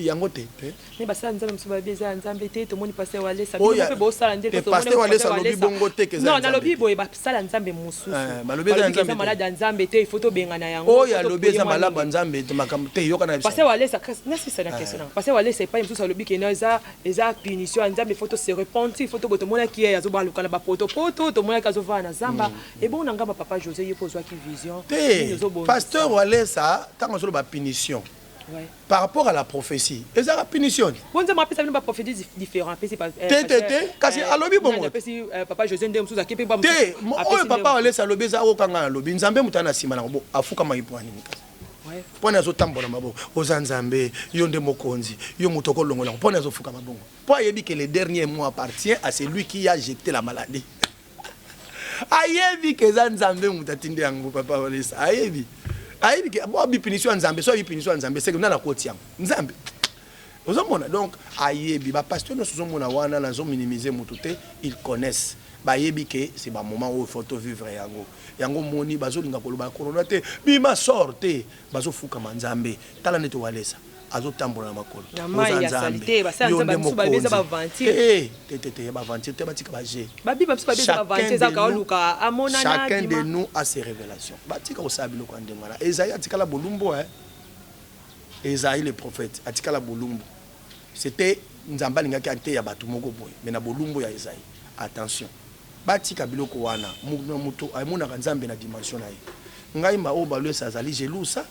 yango te te. Mais basala Nzambe mosusu balobi eza ya Nzambe te. Tomoni pasteur Walesa, bino Oyo mpe bosala nde te, tomoni pasteur Walesa pasteur alobi Walesa. bongo te ke eza ya Non, Nzambe nalobi te. boye, basala Nzambe mosusu Balobi eza ya balobi ke eza Nzambe te. malade ya Nzambe te, il faut tobengana yango, Oyo faut alobi toprier eza mwa malabu ya mingi. Nzambe te, makambo te, yoka na yebisa Pasteur yo. Walesa, nasisa na question na nga. Pasteur Walesa epai mosusu alobi ke non, eza punition ya Nzambe, il faut to se repentir, il faut to boye. Tomonaki ye azobaluka na bapotopoto, tomonaki azovanda na zamba. Ebongo na ngamba papa José, ye mpo ozwaki vision nini Te, ozobongisa? pasteur Walesa ntango azoloba punition par rapport à la prophétie, ezalaka punition te. Po Nzambe apesa bino baprophétie différent, apesi Te, te, te, kasi alobi nani bongo te. apesi papa José nde mosusu ake mpe ba Te, mosusu apesi oyo nde papa mosusu. Walesa alobi eza oyo kanga alobi Nzambe moto aza na nsima nango. Bo afukamaki mpo ya nini kasi? Mpo nini azotambola maboko? Oza Nzambe, yo nde mokonzi, yo moto okolongola yango. Mpo nini azofukama bongo? Mpo ayebi que le dernier mot appartient à celui qui a jeté la maladie. Ayebi ke eza Nzambe moto atindi yango. Papa Walesa ayebi ke bo abi punition ya Nzambe. So abi punition ya Nzambe, seke nani akoti yango? Nzambe. Ozomona, donc ayebi. Bapasteur nyonso ozomona wana, nazominimize moto te, ils connaissent, bayebi ke c'est bamoment oyo faut tovivre yango. Yango moni bazolinga koloba corona te, bima sort te, bazofukama Nzambe. Tala neti Walesa azotambola na makolo. Na mai Oza ya Nzambe, saleté, basala yo Nzambe nde mosusu balobi eza mokonzi. baaventure. Te, te, te, te, baaventure te, batika baje. Babiba mosusu babi eza Chacun baaventure, eza de nous, kaoluka amonana chacun de bima. nous a ses révélations. Batika kosala biloko ya ndenge wana. Esaïe atikala bolumbu, hein. Esaïe le prophète atikala bolumbu. C'était Nzambe alingaki ateya bato moko boye, mais na bolumbu ya Esaïe. Attention, batika biloko wana. Na moto amonaka Nzambe na dimension na ye. Ngai ma oyo Walesa azali jelusa,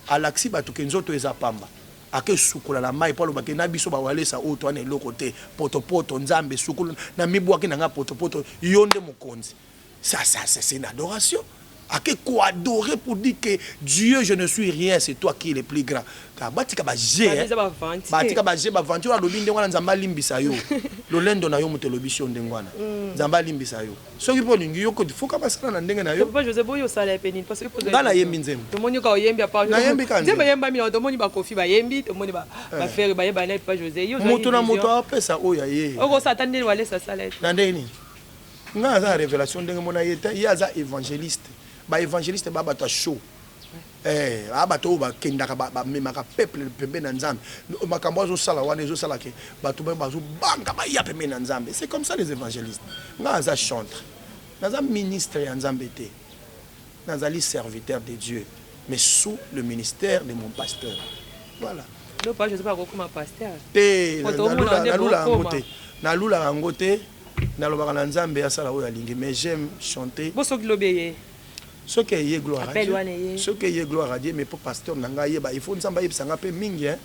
alakisi bato ke nzoto eza pamba, ake sukola na mai mpo alobake na biso bawalesa oyo towana eloko te, potopoto Nzambe sukulu na mibwaki na nga potopoto, yo nde mokonzi. Ça c'est une adoration. Ake koadorer pour dire que Dieu, je ne suis rien, c'est toi qui es le plus grand. Ka batika baje. Babi eza baaventure. Batika baje, baventure. Alobi ndenge wana, Nzambe alimbisa yo. Lolendo na yo moto elobisi yo ndenge wana, Nzambe alimbisa yo. Soki mpo olingi yo fuka, basala na ndenge na yo. Papa José, boyo osala epe nini? Parce que Nga nayembi nzembo. Tomoni ka oyembi apa. Nayembi ka nzembo. Nzembo. Eyembami na tomoni bakofi bayembi, tomoni bafere bayeba na papa José. Yo ozwaki Moto na vision. moto apesa oyo aye. Okosala ata ndenge Walesa asala ete. Na ndenge nini? Ngai aza na révélation ndenge mona ye te. Ye aza évangéliste. Baévangéliste ba bato ya show. Aa bato oyo bakendaka, bamemaka peuple pembeni na Nzambe. Makambo azosala wana ezosala ke bato bazobanga baya pembeni na Nzambe. C'est comme ça, les évangélistes. Ngai aza chantre, naza ministre ya Nzambe te, nazali serviteur de Dieu, mais sous le ministère de mon pasteur. Voilà. Lo papa José bakokoma pasteur. Te. Po tomona nde Nalula yango bokoma. te, nalulaka yango te. Nalobaka na Nzambe asala oyo alingi, mais j'aime chanter. Bo soki lobi eye. Soki eye, gloire à Appel Dieu. wana eye. Soki eye, gloire à Dieu. Mais po pasteur na ngai ayeba, il faut Nzambe ayebisa nga mpe mingi, hein.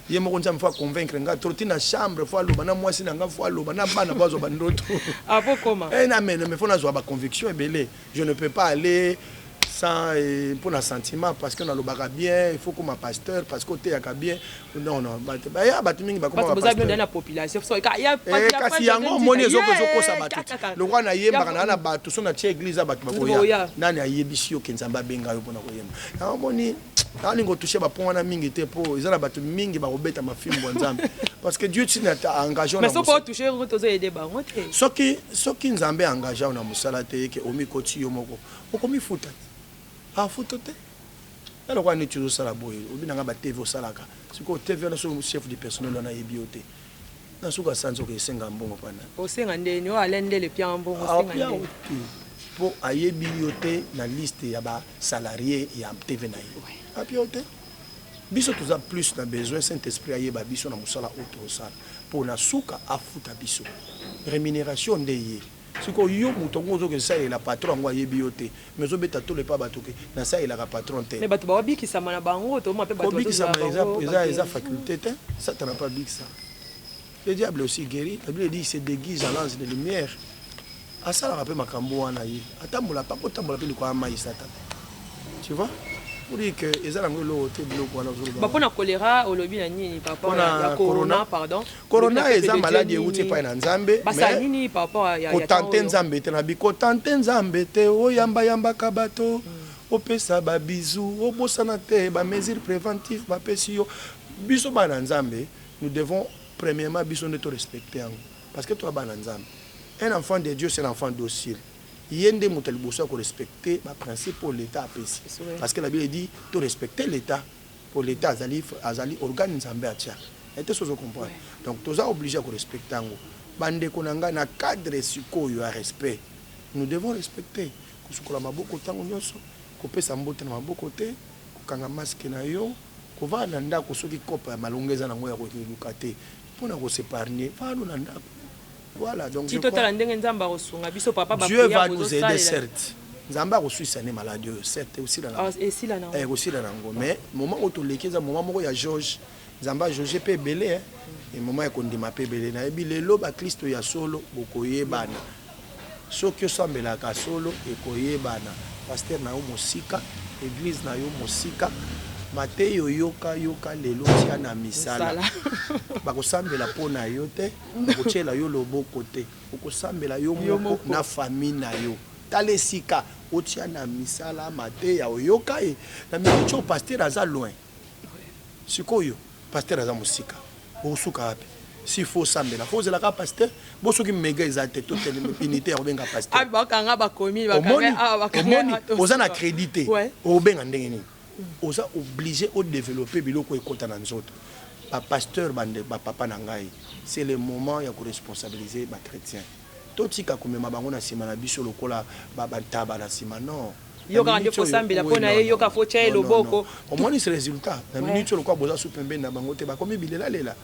Ye moko Nzambe faut aconvaincre nga trop ti na chambre, faut aloba na mwasi na nga, faut aloba na bana, bazwa bandoto. Ah, po koma. Eh, na mais faut nazwa baconviction ebele. Je ne peux pas aller sans mpo na sentiment, parce que nalobaka bien, il faut koma pasteur parce que oteyaka bien. Non, non, bato baya, bato mingi bakoma Bato boza bino bapasteur. nde na population. So ka ya Eh, kasi yango omoni ezoko ezokosa bato te. Lokola nayembaka na bato, so natie église ya bato bakoya. Bakoya. Nani ayebisi yo ke Nzambe abenga yo mpona koyemba? Yango omoni nalingi kotouche bapoint wana mingi te, mpo eza na bato mingi bakobeta mafimbo ya Nzambe, parce que Dieu tina engage Mais so po touche yango, tozo aider bango te. Soki Nzambe engage yo na mosala te, eke omikoti yo moko, okomifuta te, afuta te. Ya lokola neti ozosala boye, obi nanga batv osalaka sikoyo TV wana, so chef du personnel wana ayebi yo te, na suka sanza oke esenga mbongo pana. Osenga ndeni oyo Alain Ndele pia mbongo, osenga Apia ndeni? Te, mpo ayebi yo te na liste ya basalarie ya TV na ye, apia yo te. Biso toza plus na besoin Saint Esprit ayeba biso na mosala oyo tozosala, mpo na suka afuta biso rémunération nde ye. Sikoyo yo moto yango ozoki osalela patron yango, ayebi yo te, mais ozobeta tolo epa bato ke nasalelaka patron te. Mais bato baobikisama na bango, tomona mpe bato Kobikisama bazozwa eza bango eza baguéri. Faculté te. Satan n'a pas bikisa. Le diable aussi guérit. La Bible dit: il se déguise en ange de lumière. Asalaka mpe makambo wana, ye atambola pa kotambola mpe likolo ya mai, Satan, tu vois, pour dire que eza nango eloko te, biloko wana ozoloba. Ba mpona choléra olobi na nini par rapport Mpona ya corona? corona? Pardon. Corona eza maladie euti epai na Nzambe. Basala Mais nini par rapport ya kotante oyo? Nzambe te. Na bikotante Nzambe te, oyambayambaka bato, opesa babizu, obosana te bamesure préventive bapesi yo. Biso bana Nzambe, nous devons premièrement, biso nde torespecte yango, parce que toya bana Nzambe. Un enfant de Dieu, c'est un enfant docile. Ye nde moto ya liboso ya korespecte baprincipe oyo l'État apesi, parce que la Bible dit to respecter l'État. Po l'Etat azali azali organe Nzambe atia. Nayebi te soki ozo comprendre. Donc toza oblige ya ko respecter yango. Ba ndeko na ngai na cadre sikoyo ya respect, nous devons respecter. Kosukola maboko tango nionso, kopesa mbote na maboko te, kokanga masque na yo, kovanda na ndako soki coop ya malonga eza nango ya koluka te pona ko s'epargner, vanda na ndako. Voilà donc Ti je crois. totala ndenge Nzambe akosunga biso papa ba Dieu prière va nous aider bozosalela. certes. Nzambe akosuisa nde maladie oyo certes ekosila nango. Ah, esila nango. Eh, ekosila nango mais moment oyo toleki eza moment moko ya jauge. Nzambe a jauge pe ebele hein. Et moment ya kondima pe ebele. Nayebi lelo ba Klisto ya solo bokoyebana. Soki osambelaka solo ekoyebana. Pasteur na yo mosika, eglise na yo mosika, mateya oyoka yoka lelo tia na misala. Bakosambela po na yo te, bakotiela yo loboko te. Okosambela yo moko na famille na yo. Tala esika otia na misala mateya oyoka e na minute oyo pasteur aza loin. Sikoyo pasteur aza musika okosuka wapi? S'il faut osambela faut ozela kaka pasteur? Bo soki mega eza te to unité ya kobenga pasteur. Ah bakanga ba commune bakanga ah bakanga omoni oza na credit te okobenga ndenge nini? Oza oblige o developper biloko ekota na nzoto. Ba pasteurs ba ba papa na ngai c'est le moment ya ko responsabiliser ba chretiens. Totika komema bango na sima na biso lokola ba ntaba na sima non. Yo kaka nde faut osambela po na ye, yo kaka faut otia ye loboko. Omoni ce resultat na minute oyo lokola boza su pembeni na bango te bakomi bilela lela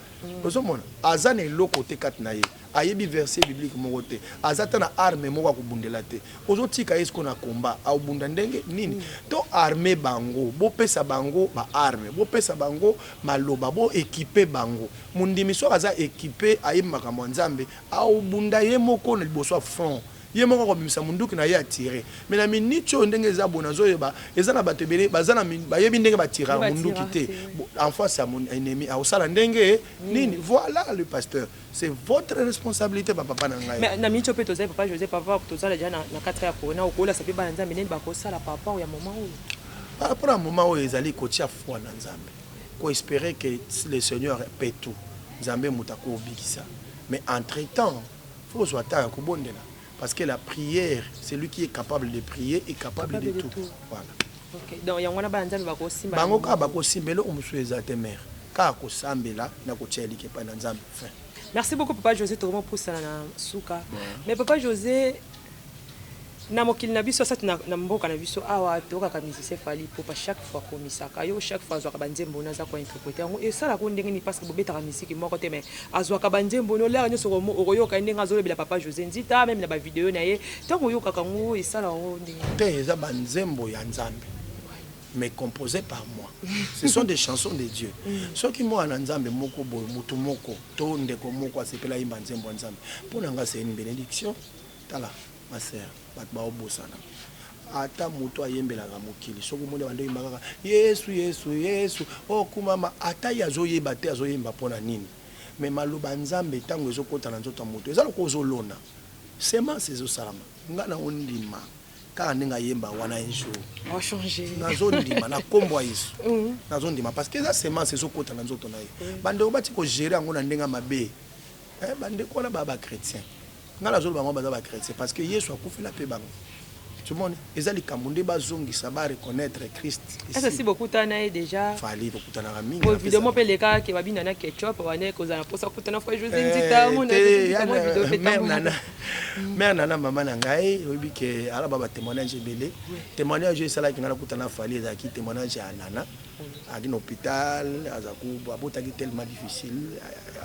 ozo mona aza na eloko te kati na ye ayebi verset biblique moko te aza ata na arme moko ya kobundela te ozo tika ye sikoyo na combat akobunda ndenge nini to arme bango bopesa bango ba arme bopesa bango maloba bo equipe bango mondimi soki aza equipe ayebi makambo ya Nzambe akobunda ye moko na liboso ya front Ye moko akobimisa munduki na ye a tirer mais na minute oyo ndenge eza boye nazoyeba eza na batu ebele baza na bayebi ndenge ba tiraka munduki te en face ya ennemi akosala ndenge nini voilà le pasteur c'est votre responsabilite ba papa na ngai. Mais na minute oyo pe tozali papa Jose papa tozala dejà na 4 ya corona okolasa pe bana nzambe ndenge bakosala par rapport ya moment oyo. Par rapport ya moment oyo ezali kotia foi na nzambe ko esperer que le seigneur peut tout nzambe mutu akobikisa mais entre temps Faut ozua temps ya kobondela parce que la prière celui qui est capable de prier est capable, capable de, de tout. tout. Voilà. Okay. Donc yango wana bana Nzambe bakosimba bango kaka bakosimba eloko mosusu eza te mère kaka kosambela na kotia eliki epai na Nzambe fin. Merci beaucoup papa José tokomo pusana na suka. Ouais. Mais papa José Na mokili na biso soit na na mboka na biso awa toyokaka musicien Fally Ipupa chaque fois akomisaka yo chaque fois azuaka ba nzembo no aza ko interpreter yango esalaka yo ndenge nini parce que bobetaka musique moko te mais azuaka ba nzembo no l'heure nionso okoyoka ye ndenge azolobela papa Jose Nzita meme na ba video na ye tango oyokaka yango esalaka yo ndenge nini? Te eza ba nzembo ya nzambe mais compose par moi ce sont des chansons de Dieu soki mwana na nzambe moko boye mutu moko to ndeko moko asepeli ayemba nzembo ya nzambe pona nga c'est une benediction Tala ma sœur batu bao bosana ata mutu ayembelaka mokili soki omoni abandi oyemba kaka yesu yesu yesu okumama ata ye azo yeba te azo yemba pona nini mais maloba ya nzambe tangu ezo kota na nzoto ya mutu eza lokola ozo lona semence ezo salama nga nao ndima kaka ndenge ayemba wana un jour nazo ndima na kombo ya yesu nazo ndima parce que eza semence ezo kota na nzoto na ye ba ndeko bati ko gerer yango na ndenge ya mabe eh ba ndeko wana ba ba chretien Nga nazo loba bango baza ba chretien parce que yesu akufela pe bango omoni eza likambo nde bazongisa ba reconnaitre Christ. Est-ce si bokutana na ye dejà? Fally tokutanaka mingi. Po video moko pe elekaka ke babina na ketchup wana ekozala na posa kokutana frère Jose Nzita mona Jose Nzita mwa video pe tambola. Mère Nana mama na ngai oyebi ke alaba ba témoignage ebele. Témoignage oyo esalaki ngai nakutana na Fally ezalaki témoignage ya Nana. Azalaki na hopital abotaki tellement difficile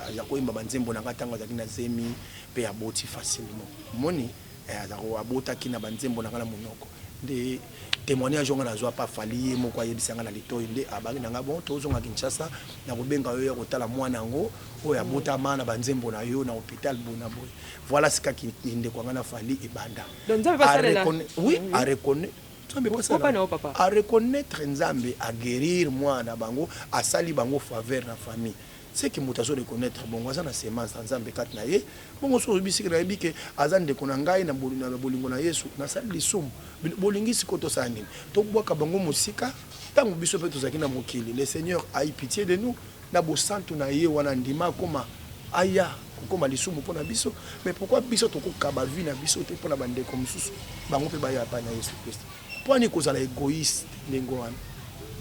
aza koyemba ba nzembo na ngai tango azalaki na zemi. pe aboti facilement omoni eh azako abotaki na ba nzembo na nga na munoko nde temoignage oyo nga nazua pa Fally ye moko ayebisa nga na litoyi nde abaki na nga bon tozonga Kinshasa nako benga yo oya kotala muana yango oyo abotama na ba nzembo na yo na hopital boye na boye voilà sika ki ndeko ya nga na Fally ebanda Donc Nzambe pe asalela oui a reconnait Nzambe pe asala a reconnaitre Nzambe a guerir muana na bango asali bango faveur na famille Ce que moto azo reconnaitre bongo aza na semence ya Nzambe kati na ye, bongo soki olobi seke nayebi ke aza ndeko na ngai na bolingo na Yesu, nasali lisumu, bolingi sikoyo tosala nini? Tobwaka bango mosika? Tango biso pe tozalaki na mokili, le Seigneur a eu pitie de nous, na bosantu na ye wana andima akoma, aya kokoma lisumu pona biso, mais pourquoi biso tokokaba vie na biso te pona ba ndeko mosusu bango pe baya epai na Yesu Christ? Pona nini kozala egoiste ndenge wana?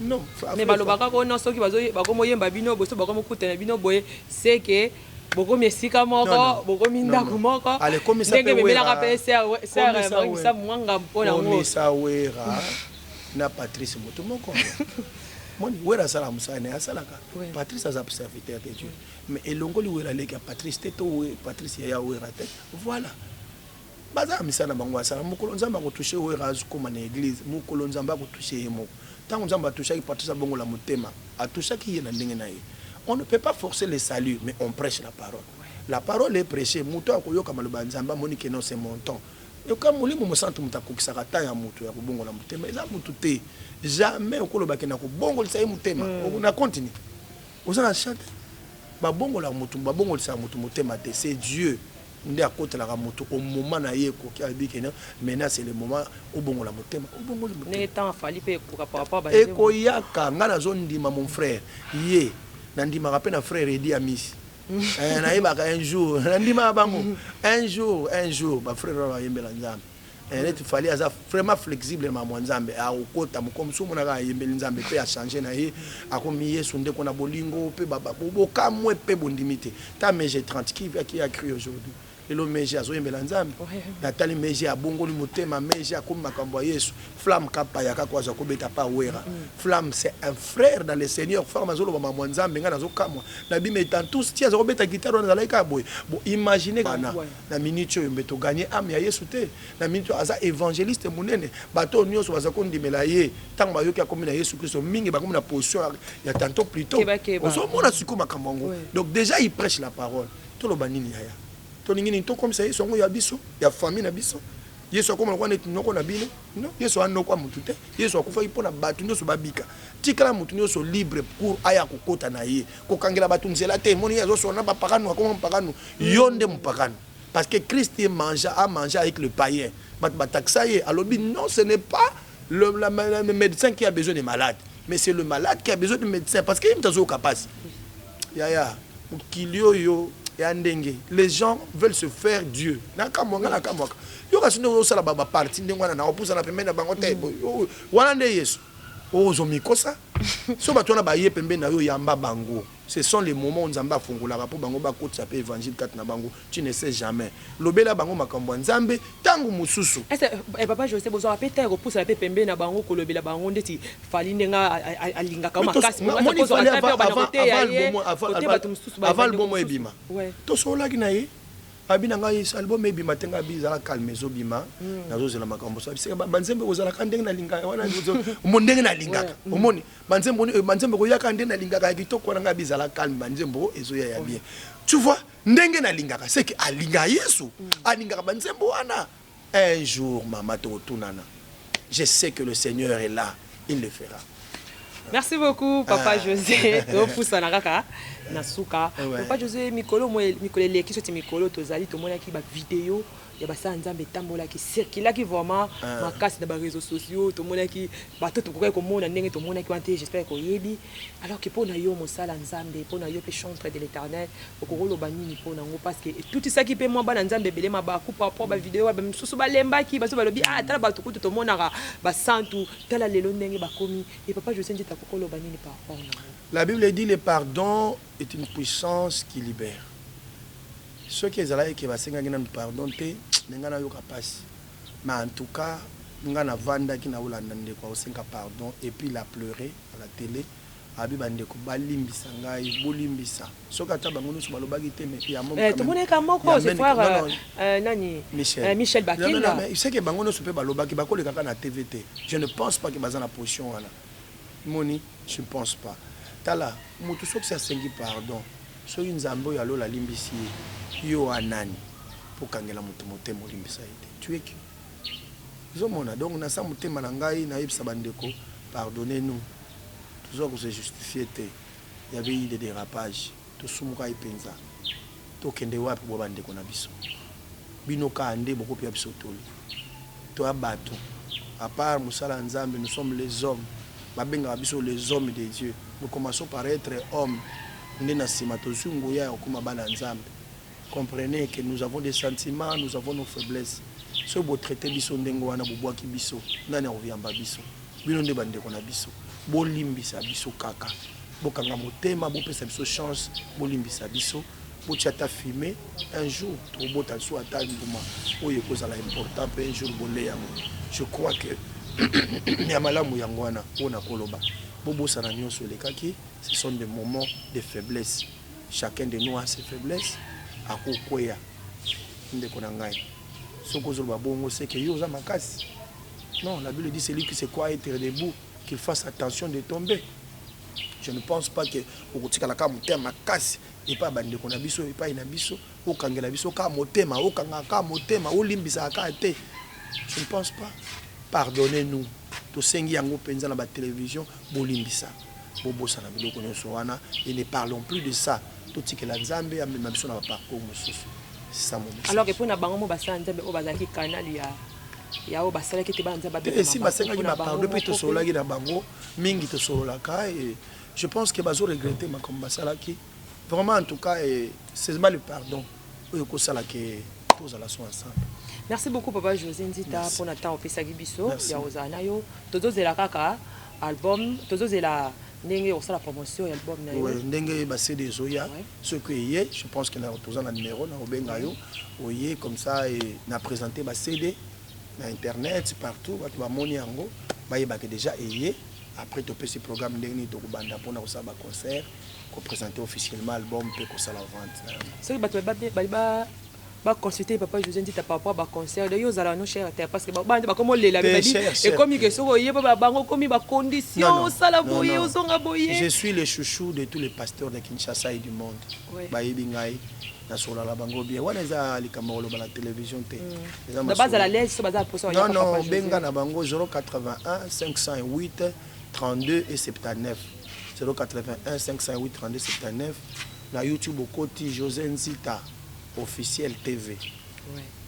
Non. Mais balobaka ko non, soki bakomoyemba bino boso, bakomokutana bino boye, c'est que bokomi esika moko, bokomi ndako moko, ndenge memelaka mpe sœur Marisa Mwanga mpo nango. Komisa Wera na Patrice moto moko. Moni Wera asala mosala na ye, asalaka. Patrice aza serviteur de Dieu, mais elongoli Wera aleki ya Patrice te, to Patrice yaya Wera te. Voilà, baza na misala na bango asala. Mokolo Nzambe akotouche Wera, azokóma na église. Mokolo Nzambe akotouche ye moko, ntango Nzambe atouchaki Patrice, abongola motema, atouchaki ye na ndenge na ye. On ne peut pas forcer le salut, mais on prêche la parole. La parole est prêchée. Moto akoyoka maloba ya Nzambe, amoni ke non, c'est mon temps. Yoka, Molimo Mosantu moto akokisaka ta ya moto ya kobongola motema, eza motu te. Jamais okolobaki na kobongolisa ye motema na continue oza na chante. Babongolaka motu, babongolisaka motu motema te. C'est Dieu nde akotelaka motu au moment na ye ekoki, ayebi ke maintenant c'est le moment obongola motema, obongoli motema. Ndenge temps afali mpe ekoka par rapport. Ekoyaka. Ngai nazondima mon frère, ye nandimaka mpe na frère Edi Amisi. Nayebaka un jour, nandimaka bango un jour, un jour bafrère wana bayembela Nzambe. Neti Fali aza vraiment flexible na makambo ya Nzambe, akokota moko mosusu, omonaka ayembeli Nzambe mpe achange na ye, akomi Yesu ndeko na bolingo mpe bokamwe mpe bondimi te. Ta Mege 30 qui a cru aujourd'hui? Lelo Mege azoyembela Nzambe. Natali Mege abongoli motema, Mege akomi makambo ya Yesu. Flamme Kapaya kaka aza kobeta pa Wera. Flamme, c'est un frère dans le Seigneur. Flamme azoloba makambo ya Nzambe, ngai nazokamwa na bima etantus ti aza kobeta guitare wana, azalaki kaka boye. Bo imagine wana na minute oyo mbe toganye âme ya Yesu te. Na minute oyo aza évangéliste monene. Bato oyo nyonso baza kondimela ye, ntango bayoki akomi na Yesu Kristo, mingi bakomi na position ya tantôt plutôt. Ozomona sikoyo makambo yango. Donc déjà il prêche la parole. Toloba nini yaya? Tolingi nini? Tokomisa Yesu yango ya biso, ya famille na biso? Yesu akoma lokola neti noko na bino? Non, Yesu anokwa motu te. Yesu akufaki mpo na bato nyonso babika. Tikala motu nyonso libre pour aya kokota na ye. Kokangela bato nzela te. Emoni ye azosola na bapakanu, akoma mopakanu. Yo nde mopakanu, parce que Christ ye mange, a mangé avec le païen. Bato batakisa ye, alobi non, ce n'est pas le médecin qui a besoin de malade, mais c'est le malade qui a besoin de médecin, parce que ye moto azoyoka mpasi. Yaya, mokili oyo ya ndenge les gens veulent se faire Dieu, nakamwa nga, nakamwaka. Yoka, so ndenge ozosala baparti ndenge wana, na opusana pembeni na bango te. Wana nde Yesu ozomikosa. So bato wana baye pembeni na yo, yamba bango. Ce sont les moments Nzambe afungolaka mpo bango bakotisa mpe évangile kati na bango. Tu ne sais jamais, lobela bango makambo ya Nzambe ntango mosusu. Ese papa José, bozwaka mpe ntango kopusana mpe pembeni na bango, kolobela bango ndeti Fali ndenge alingaka makasi? Avant album ebima, tosololaki na ye. Abi na ngai album ebima te, ngai abi ezala calme, ezobima. Nazozela makambo so bisika banzembo ekozalaka ndenge nalingaka wana, mo ndenge nalingaka. Omoni banzembo, banzembo ekoyaka nde nalingaka ya kitoko wana. Ngai abi ezala calme, banzembo ezoya ya bien. Tu vois ndenge nalingaka, c'est que alingaka Yesu, alingaka banzembo wana. Un jour, mama, tokotunana. Je sais que le Seigneur est là, il le fera. Merci beaucoup, papa José. Topusana kaka na suka. Papa José, mikolo mikolo eleki, soti mikolo tozali, tomonaki bavideo ya basala Nzambe etambolaki, circulaki vraiment makasi na baréseaux sociaux. Tomonaki bato, tokokaki komona ndenge tomonaki wana te. J'espère koyebi. Alors que mpo na yo mosala Nzambe, mpo na yo mpe chantre de l'Éternel, okokoloba nini mpo nango? Parce que etutisaki mpe mwa bana Nzambe ebele mabaku par rapport bavideo wana. Bamisusu balembaki, baso balobi: ah, tala bato kutu tomonaka basantu, tala lelo ndenge bakomi. E papa José Ndita, akokoloba nini par rapport nango? La Bible dit: le pardon est une puissance qui libère. Soki ezalaki ke basengaki nanu pardon te, me ngai nayoka mpasi. Mais en tout cas ngai navandaki naolanda ndeko aosenga pardon et puis il a pleuré à la télé. Abi bandeko balimbisa ngai, bolimbisa. Soki ata bango nyonso balobaki te, mais ya Tomoneka moko, c'est frère nani? Michel. Michel Bakenda. C'est que bango nyonso mpe balobaki, bakoleka na TV te. Je ne pense pas ke baza na position wana. Moni, je ne pense pas. Tala, moto soki asengi pardon, soki Nzambe oyo alola alimbisi ye, yo anani mpo kangela moto motema, olimbisa ye te? Tu es qui? Ozomona? Donc nasa motema na ngai, nayebisa bandeko: pardonnez nous. Tozwa kose justifier te, y avait eu des dérapages, tosumuka ye mpenza. Tokende wapi bwa bandeko na biso? Bino kaka nde bokopia biso toli. Toya bato, à part mosala ya Nzambe, nous sommes les hommes. Babengaka biso les hommes de Dieu. Nous commençons par être hommes, nde na nsima tozwi nguya ya kokóma bana ya Nzambe. Comprenez que nous avons des sentiments, nous avons nos faiblesses. Soki botraite biso ndenge wana, bobwaki biso, nani akoyamba biso? Bino nde bandeko na biso. Bolimbisa biso kaka, bokanga motema, bopesa biso chance, bolimbisa biso, botia ata fume. Un jour tokobota lisusu ata mbuma oyo ekozala important, mpe un jour bolia yango. Je crois que ya malamu yango wana oyo nakoloba. Bobosana nyonso elekaki. Ce sont des moments de faiblesse, chacun de nous a ses faiblesses. Akokweya, ndeko na ngai. Soki ozoloba bongo, c'est que yo oza makasi. Non, la Bible dit: celui qui se croit être debout, qu'il fasse attention de tomber. Je ne pense pas que okotikala kaka motema makasi epai ya bandeko na biso, epai na biso, okangela biso kaka motema, okangaka kaka motema, olimbisaka kaka te. Je ne pense pas. Pardonnez nous, tosengi yango mpenza na batélévision. Bolimbisa, bobosana biloko nyonso wana et ne parlons plus de ça. Totikela Nzambe amema biso na baparcours mosusu. C'est ça mon message. Alors mpo na bango mo basala Nzambe oyo bazalaki canal ya oyo basalaki te, bana Nzambe. Esi basengaki bapardon mpe tosololaki na bango mingi, tosololaka et je pense que bazoregretter makambo basalaki vraiment. En tout cas, c'est pas le pardon oyo ekosala ke tozala so ensemble. Merci beaucoup, papa José Nzita, mpona ntango opesaki biso ya kozala na yo. Tozozela kaka album, tozozela ndenge osala promotion ya album na yo. Ndenge baCD ezoya, soki eye, je pense que toza na numéro na kobenga yo, oye comme ça na présenter baCD na internet partout, bato bamoni yango, bayebaka déjà eye. Après topesi programme ndenge nini tokobanda mpona kosala baconcert, koprésenter officiellement album mpe kosala vente na yango. Soki bato bali baconsulte papa José Nzita par rapport baconcert, yo ozala no cher te, parce que bana bakomi olela, ekomi ke soki oyeba bango okomi bacondition, osala boye, ozonga boye. Je suis le chouchou de tous les pasteurs de Kinshasa et du monde. Bayebi ngai, nasolala bango bien. Wana eza likambo koloba na télévision te. Bazala l'aise so bazala posa. Non, non, benga na bango 081 508 32 et 79, 081 508 32 79. Na YouTube okoti José Nzita Officiel TV.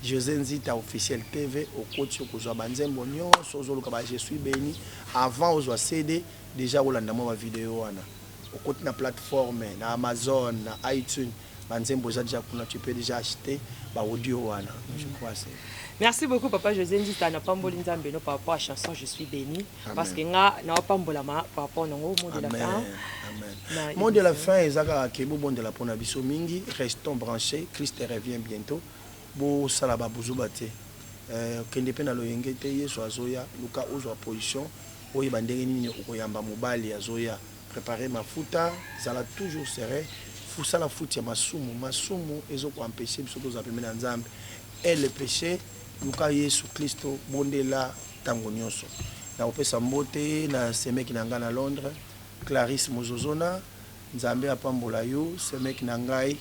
José Nzita Officiel TV, okoti, okozwa banzembo nyonso ozoluka ba Je suis béni. Avant ozwa CD, déjà olanda mwa bavideo wana. Okoti na plateforme, na Amazon, na iTunes, banzembo eza déjà kuna, tu peux déjà acheter baaudio wana. Je crois c'est Merci beaucoup, papa José Nzita. Napamboli Nzambe no par rapport à chanson Je suis béni. Amen. Parce que nga naopambolama par rapport nango. Mot de la fin. Amen. Mot de la fin eza kaka ke bobondela mpona biso mingi. Restons branchés, Christ revient bientôt. Bosala babuzuba te, okende mpe na loyenge te. Yesu azoya, luka ozwa position, oyeba ndenge nini okoyamba mobali azoya. Prépare mafuta, zala toujours serein, fusala futi ya masumu. Masumu ezokoempêcher biso tozala pembeni na Nzambe et le péché. Luka Yesu Kristo, bondela ntango nyonso. Nakopesa mbote na semeki na ngai na Londres, Clarisse Mozozona. Nzambe apambola yo, semeki na ngai,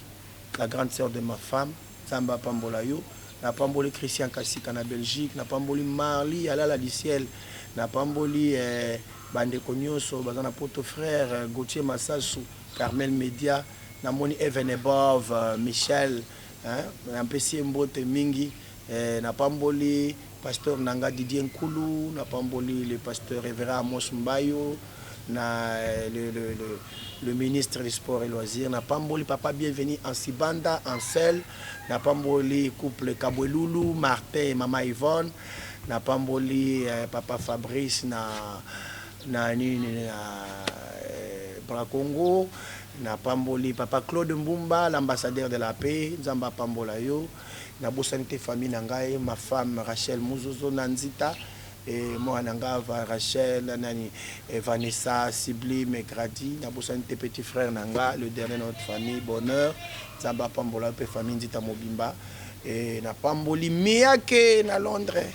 la grande sœur de ma femme. Nzambe apambola yo. Napamboli Christian Kasika na Belgique, napamboli Marli Alala du ciel, napamboli bandeko nyonso baza na poto, frère Gauthier Masasu, Carmel Media, namoni Even Above, Michel, hein, napesi ye mbote mingi. Napamboli pasteur nanga Didier Nkulu, napamboli le pasteur révérend Amos Mbayo na le ministre des Sports et Loisirs, napamboli papa Bienvenu Ansibanda Ansel, napamboli couple Kabwelulu, Martin et mama Yvonne, napamboli papa Fabrice na nini, na Bracongo, napamboli papa Claude Mbumba, l'ambassadeur de la paix. Nzambe apambola yo. Nabosani te famille na ngai, ma femme Rachel Muzozo na Nzita e mwana na nga Rachel nani, Vanessa, Sublime, Gradi. Nabosani te petit frère na nga, le dernier na notre famille, Bonheur. Nzambe apambola mpe famille Nzita mobimba. E napamboli Miyake na Londres.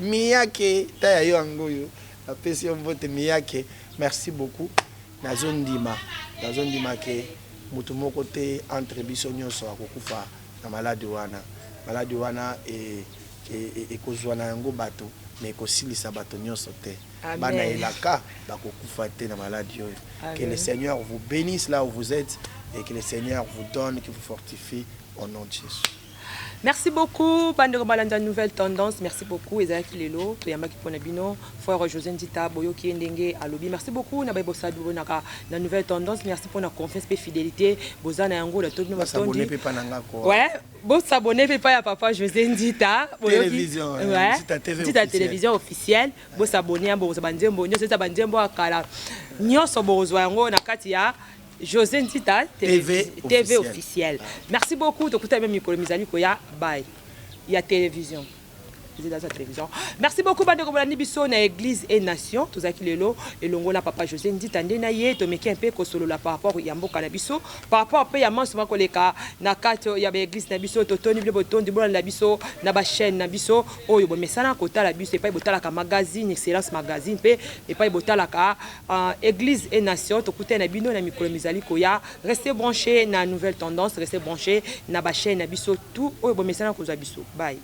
Miyake, ta ya yo yango oyo, napesi yo mbote Miyake, merci beaucoup. Nazondima ke motu moko te entre biso nyonso akokufa na maladi wana. Maladi wana ekozwa na yango bato, me ekosilisa bato nyonso te. Bana elaka bakokufa te na maladi oyo. Que le Seigneur vous bénisse là où vous êtes et que le Seigneur vous donne, que vous fortifie au nom de Jésus. Merci beaucoup bandeko balanda Nouvelle Tendance, merci beaucoup. Ezalaki lelo toyambaki mpona bino frère José Ndita, boyoki ye ndenge alobi. Merci beaucoup na baye bosabonaka na Nouvelle Tendance, merci mpona confiance mpe fidélité boza na yango. Na bino basabone mpe pa na nga ko. Ouais, bosabone mpe pa ya papa José Ndita. Télévision, ouais. Ndita TV. Ndita officiel. Télévision officielle, bosabone ya bokozwa banzembo nyonso, eza banzembo ya kala nyonso, bokozwa yango na kati ya José Ndita TV. TV officiel. Officiel. Merci beaucoup, tokutana mpe mikolo mizali koya. Bye ya télévision, eza télévision. Merci beaucoup bandeko bolandi biso na Église et Nation. Tozalaki lelo elongo na papa José Ndita, nde na ye tomeki mpe kosolola par rapport ya mboka na biso, par rapport mpe ya manso makoleka na kati ya baéglise na biso. Totoni bino botondi bolanda biso na bachaîne na biso oyo bomesana kotala biso, epai botalaka magazine Excellence Magazine mpe epai botalaka Église et Nation. Tokutani na bino na mikolo mizali koya. Restez branché na Nouvelle Tendance, restez branché na bachaîne na biso tout oyo bomesana kozwa biso. Bye.